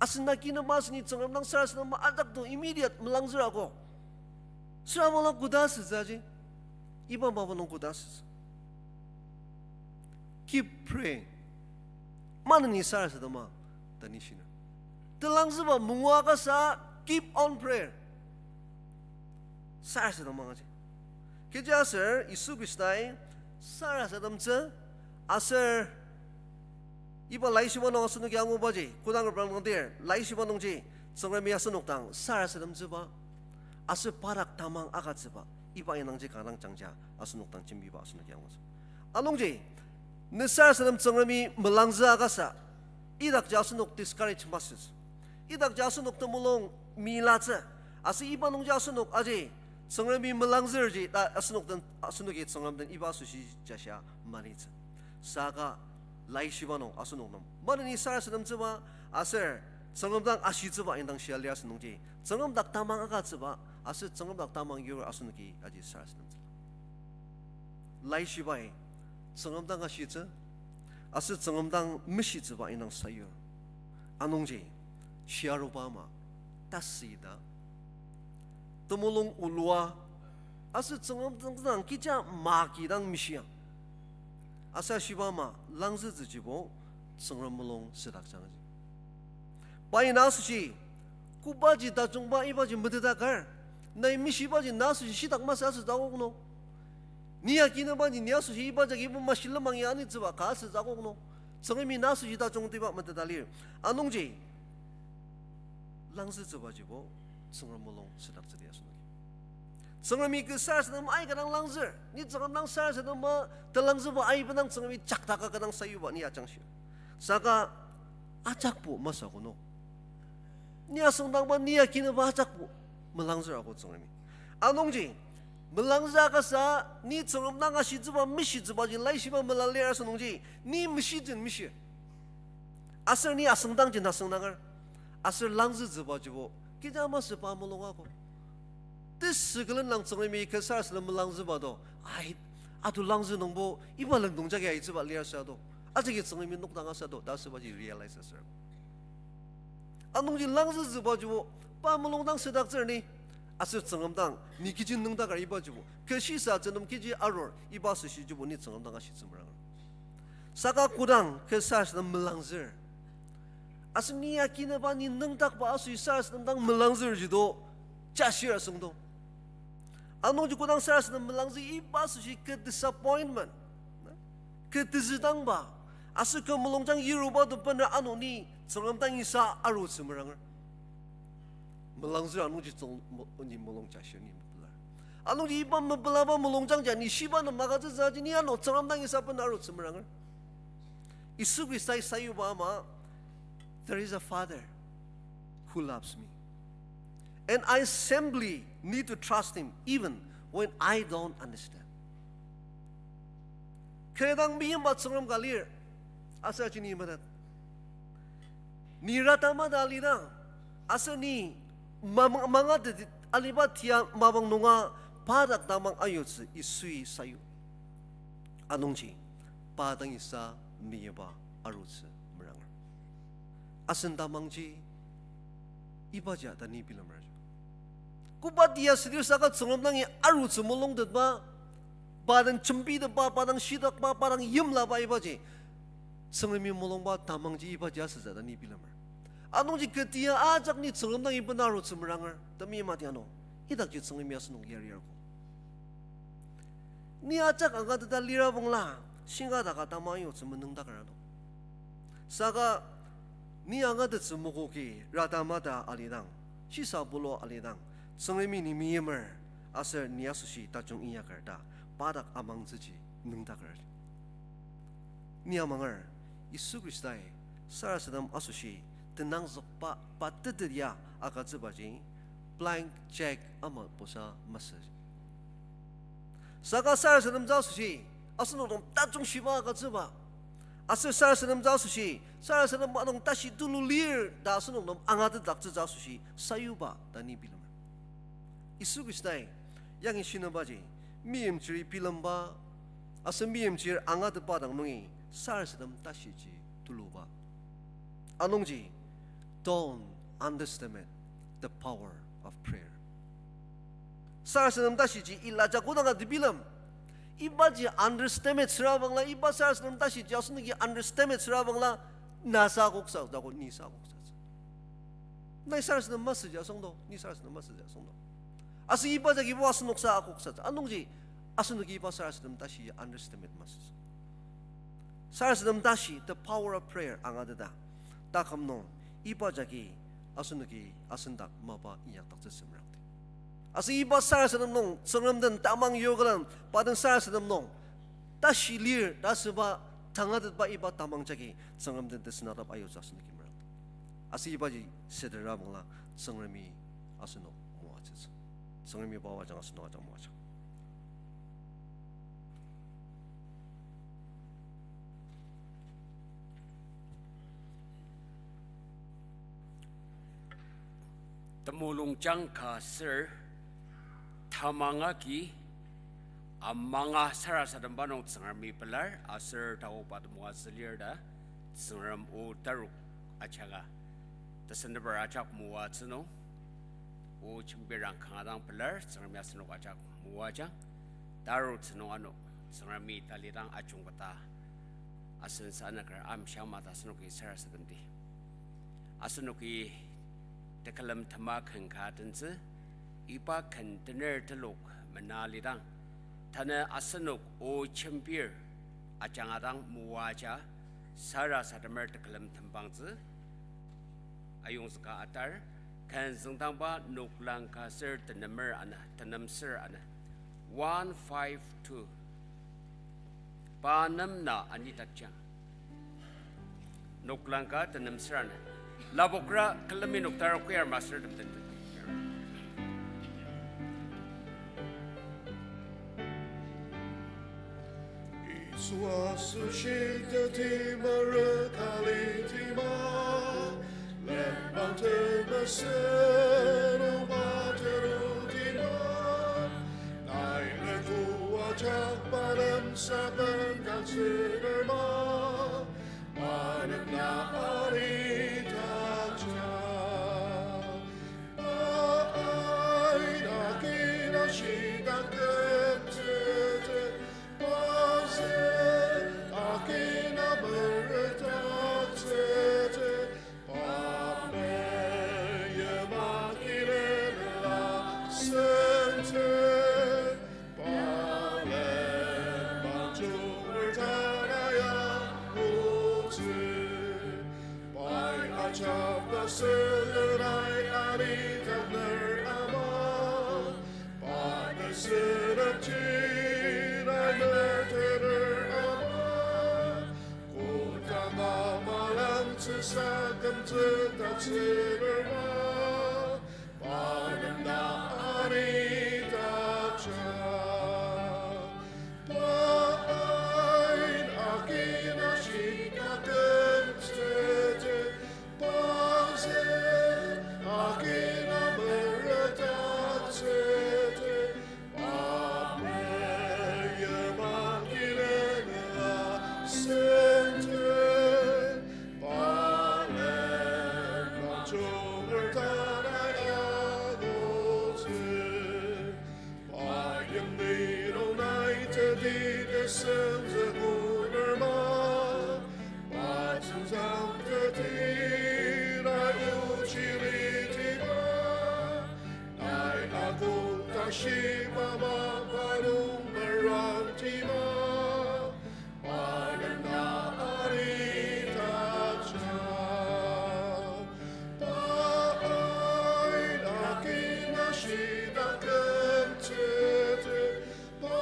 Asen na kinaba aseni Tsüngrem dang sarasadema ajak to immediate melangzür ako. Süra mala koda asütsü aji. Iba mapa nung koda asütsü. Keep praying. Maneni sarasadema ta ni shiner. Telangzüba mungua kasa, keep on prayer. Sarasadema aji. Kechiaser Yisu Khristai sarasademtsü aser iba laishiba nung asenoki angubaji, kodang reprang nungdir, laishiba nungji, Tsüngremi asenok dang sarasademtsüba, aser padak tamang agütsüba, iba indangji kanga dang jangja asenok dang jembiba asenoki angutsü. Anungji, ne sarasadem Tsüngremi melangzü akasa, idakji asenok discourage masütsü. Idakji asenok temulung milatsü. Aser iba nungji asenok aji, Tsüngremi melangzürji ta asenok den, asenoki Tsüngrem den iba asoshi jashia malitsü. Saka laishiba nung asenok nem maneni sarasademtsüba aser Tsüngrem dang ashitsüba indang shia lir asünungji, Tsüngrem dak tamang agütsüba aser Tsüngrem dak tamang yur asenoki aji sarasademtsüla. Laishibai Tsüngrem dang ashitsü aser Tsüngrem dang mishitsüba indang sayur. Anungji, shia aruba ama, tasü ita, temulung olua, aser Tsüngrem dang kecha maki dang mishia. Aser shiba ama langzütsüjibo Tsüngrem mulung südakjangji. Pai na asoshi, kobaji tajungba ibaji metetakar, nai mishibaji na asoshi shitak masü asütsü akok nung. Ni akinebaji ni asoshi iba jagi iba mashi lenmang ya anitsüba ka asütsü akok nung. Tsüngremi na asoshi tajungtiba meteta lir. Anungji, langzütsübajibo Tsüngrem mulung südaktsüdi asenoki. Tsüngremi kü sarasadem aika dang langzür, ni Tsüngrem dang sarasadema telangzüba aiben dang Tsüngremi jaktaka kü dang sayuba ni ajangshi. Saka ajakbo masü ako nung. Ni asüngdangba ni akineba ajakbo melangzür ako Tsüngremi. Anungji, melangzü akasa, ni Tsüngrem dang ashitsüba mishitsübaji laishiba mela lir asünungji, ni mishitsü mishir. Aser ni asüngdangji asüngdanger. Aser langzütsübajibo kecha masü pa mulung ako. Tesü külen lang Tsüngremi kü sarasadem melangzüba do. Ai, atu langzü nungbo iba lendong jagi aitsüba lir asa do. Ajagi Tsüngremi nokdang asa do ta asübaji realize aser. Anungji langzütsübajibo pa mulung dang südaktsür ni. Aser Tsüngrem dang ni kechi nüngdakar ibajibo, kü shisatsü nem kechi arur iba asüshijibo ni Tsüngrem dang ashitsü meranger. Saka kodang kü sarasadem melangzür, aser ni akineba ni nüngdakba asoshi sarasadem dang melangzürji do, jashir asüngdang. Anungji kodang sarasadem melangzü iba asoshi kü disappointment, kü tezüdangba, aser kü mulungjang yiruba do bener ano ni Tsüngrem dang isa arutsü meranger. Melangzür anungji Tsüngrem mo-, ni mulung jashir ni mepelar. Anungji iba mepelaba mulungjang ja ni shiba nem magütsütsü aji ni ano Tsüngrem dang isa bener arutsü meranger. Yisu Khristai sayuba ama, there is a Father who loves me. And I simply need to trust him even when I don't understand. Kü dang meyimba Tsüngrem ka lir, aser aji ni metet. Ni rata mata alidang, aser ni ma-, manga teti aliba tia mapang nunga pa dak tamang ayutsü Yisui sayu. Anungji, pa dang isa meyimba arutsü meranger. Asen tamangji, ibaji ta ni bilemer. Koba tia südir saka Tsüngrem dangi arutsü mulungtetba, pa dang jembitetba, pa dang shitakba, pa dang yimlaba ibaji, Tsüngremi mulungba tamangji ibaji asütsü ta ni bilemer. Anungji kü tia ajak ni Tsüngrem dangi bena arutsü meranger, temeim ati ano, idakji Tsüngremi asenok yariarko. Ni ajak angateta lira bangla, shinga daka tamang ayutsü menüngdakar ano. Saka, ni angatettsü mokoki rata mata alidang, shisa bulo alidang, Tsüngremi ni meimer, aser ni asoshi tajung inyaker ta, pa dak amangtsüji nüngdaker. Ni amanger, Yisu Khristai sarasadem asoshi tenangzükba pa tetet ya agütsübaji blank check ama bosa masü. Saka sarasademtsü asoshi asenok dang tajung shiba agütsüba, Aser sarasademtsü asoshi, sarasadem nung tashi tulu lir ta asenok nem angatetdaktsütsü asoshi sayuba ta ni bilemer. Yisu Khristai yangi shinabaji, meimchiri bilemba, aser meimchir angatetba dang nungi sarasadem tashiji tuluba. Anungji, don't underestimate the power of prayer. Sarasadem tashiji ilaja kodanga tebilem. Ibaji underestimate süra bangla, iba sarasadem tashiji asenoki underestimate süra bangla, na sa akoksa, tako ni sa akoksa. Nai sarasadem masüji asüngdo, ni sarasadem masüji asüngdo. Aser iba jagibo asenok sa akoksa. Anungji, asenoki iba sarasadem tashi underestimate masü. Sarasadem tashi, the power of prayer angateta. Taküm nung, iba jagi asenoki asendak mapa inyakdaktsü semerangdi. Aser iba sarasadem nung, Tsüngrem den tamang yokalem, pa den sarasadem nung, tashi lir ta asüba tangatetba iba tamang jagi, Tsüngrem den tesenadap ayutsü asenoki merangdi. Aser ibaji sedera bangla, Tsüngremi asenok moatsütsü. Tsüngremi pa o ajanga asenok ajak moajang. Temulungjang ka ser tamang agi amanga sarasademba nung Tsüngremi pelar aser taoba temoatsü lir ta Tsüngrem o tarok ajanga tesendeper ajak moatsü nung o jembirang kanga dang pelar Tsüngremi asenok ajak moajang. Tarutsü nung ano Tsüngremi talidang ajungketa asen sanaker amshia mata asenoki sarasademdi. Asenoki tekülem tema ken ka tentsü, iba ken tener telok mena lidang, tanü asenok o jembir ajanga dang moaja sarasademer tekülem tembangtsü ayongzüka atar, ken züngdangba noklang ka ser tenemer ana, tenemser ana, one five two. Pa nem na anidakjang. Noklang ka tenemser ana. Lapokra külemi noktarogo yar masür tem tem. Yisu asoshi teti merük alitima, lenmang temesünuba terutima, nai lekua jakba nem saben dang tsünerma, pa nem na anidakja. Pa ain akina shitakentete, pa sen akina meretaktsete, pa meyima kilenela sente, pa lenmang junger tanaya otsü. Pai ajak asülen ai alitakner ama, pa mesülepji nai metener ama, kodanga malangtsü sakümtsü taktsüner ma, pa nem na anidakja. Pa ain akina shitakentete, pa sen akina meretaktsete, pa meyima kilenela sente, pa lenmang junger tanaya otsü. Pa yimli nung nai teti tesem zükuner ma, pa tsüngzang teti nai ochiriti ma, nai akok tashi mapa nung merangti ma, pa nem na anidakja. Pa ain akina shitakentete, pa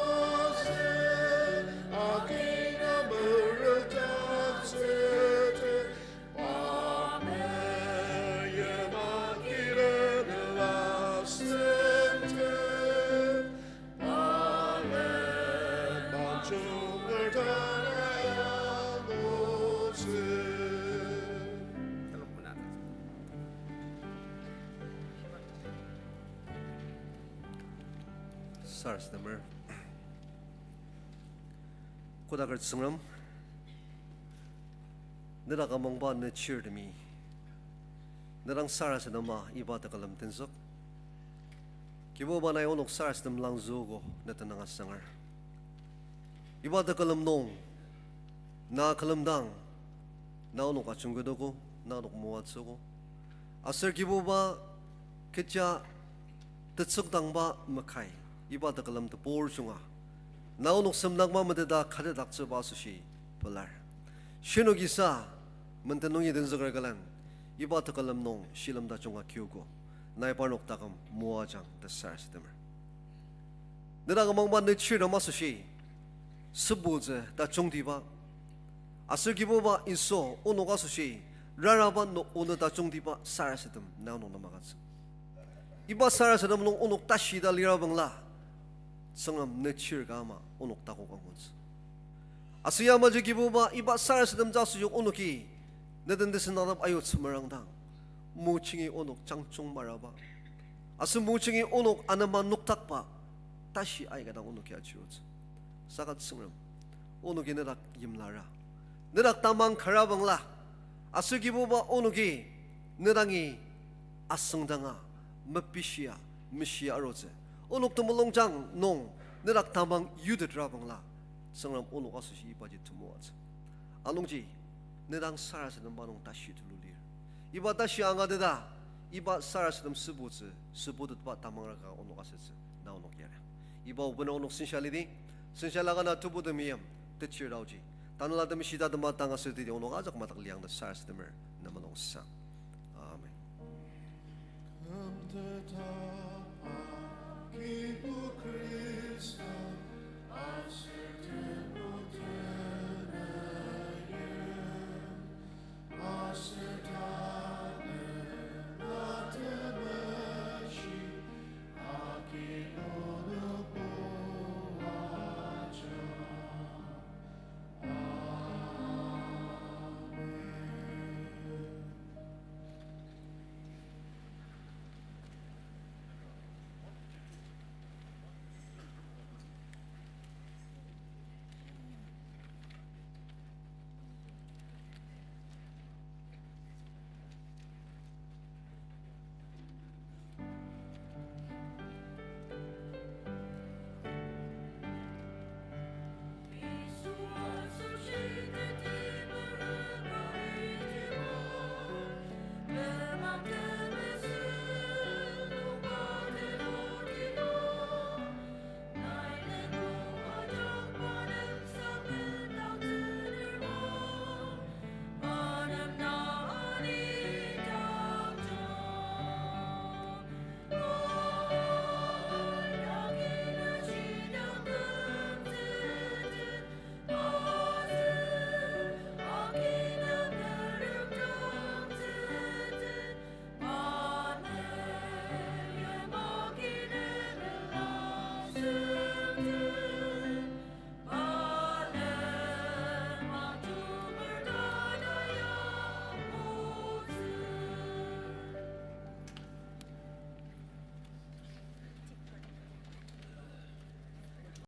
sen akina meretaktsete, pa meyima kilenela sente, sarasademer. Kodaker Tsüngrem, nedak amangba ne chirtemi, ne dang sarasadema iba tekülem tenzük. Kibuba, nai onok sarasadem langzüogo ne tenüng asanger. Iba tekülem nung, na külemdang, na onok ajungketogo, na onok moatsüogo. Aser Kibuba, kecha tetsükdangba makai, iba tekülem tebur junga, na onok semdakma meteta katetdaktsüba asoshi pelar. Shinoki sa, menden nungi tenzüker külen, iba tekülem nung shilem tajunga kiogo, nai parnok taküm moajang ta sarasademer. Nedak amangba ne chirtem asoshi, sübutsü tajungtiba. Aser Kibuba Yisu, onok asoshi, raraba no onü tajungtiba sarasadem na onok nem agütsü. Iba sarasadem nung onok tashi ta lira bangla, Tsüngrem ne chir ka ama onok takok angutsü. Aser yamaji Kibuba iba sarasadem ja asoshi onoki, ne den tesendakdang ayutsü merangdang, mojungi onok jangjung maraba, aser mojungi onok anema noktakba, tashi aika dang onoki achirutsü. Saka Tsüngrem, onoki nedak yimlara, nedak tamang kara bangla, aser Kibuba onoki nedangi asüngdanga, mepishia, meshia arutsü. Onok temulungjang nung nedak tamang yutetra bangla, Tsüngrem onok asoshi ibaji temoatsü. Anungji, nedang sarasademba nung tashi tulu lir. Iba tashi angateta, iba sarasadem sübutsü, sübutetba tamangraka onok asütsü, na onok yara. Iba obena onok sensa lidi, sensa laka na tebu temeim, techir taoji, tanela temeshita tema tang asütidi onok ajak madak liang ta sarasademer, na mulungsang. Amen.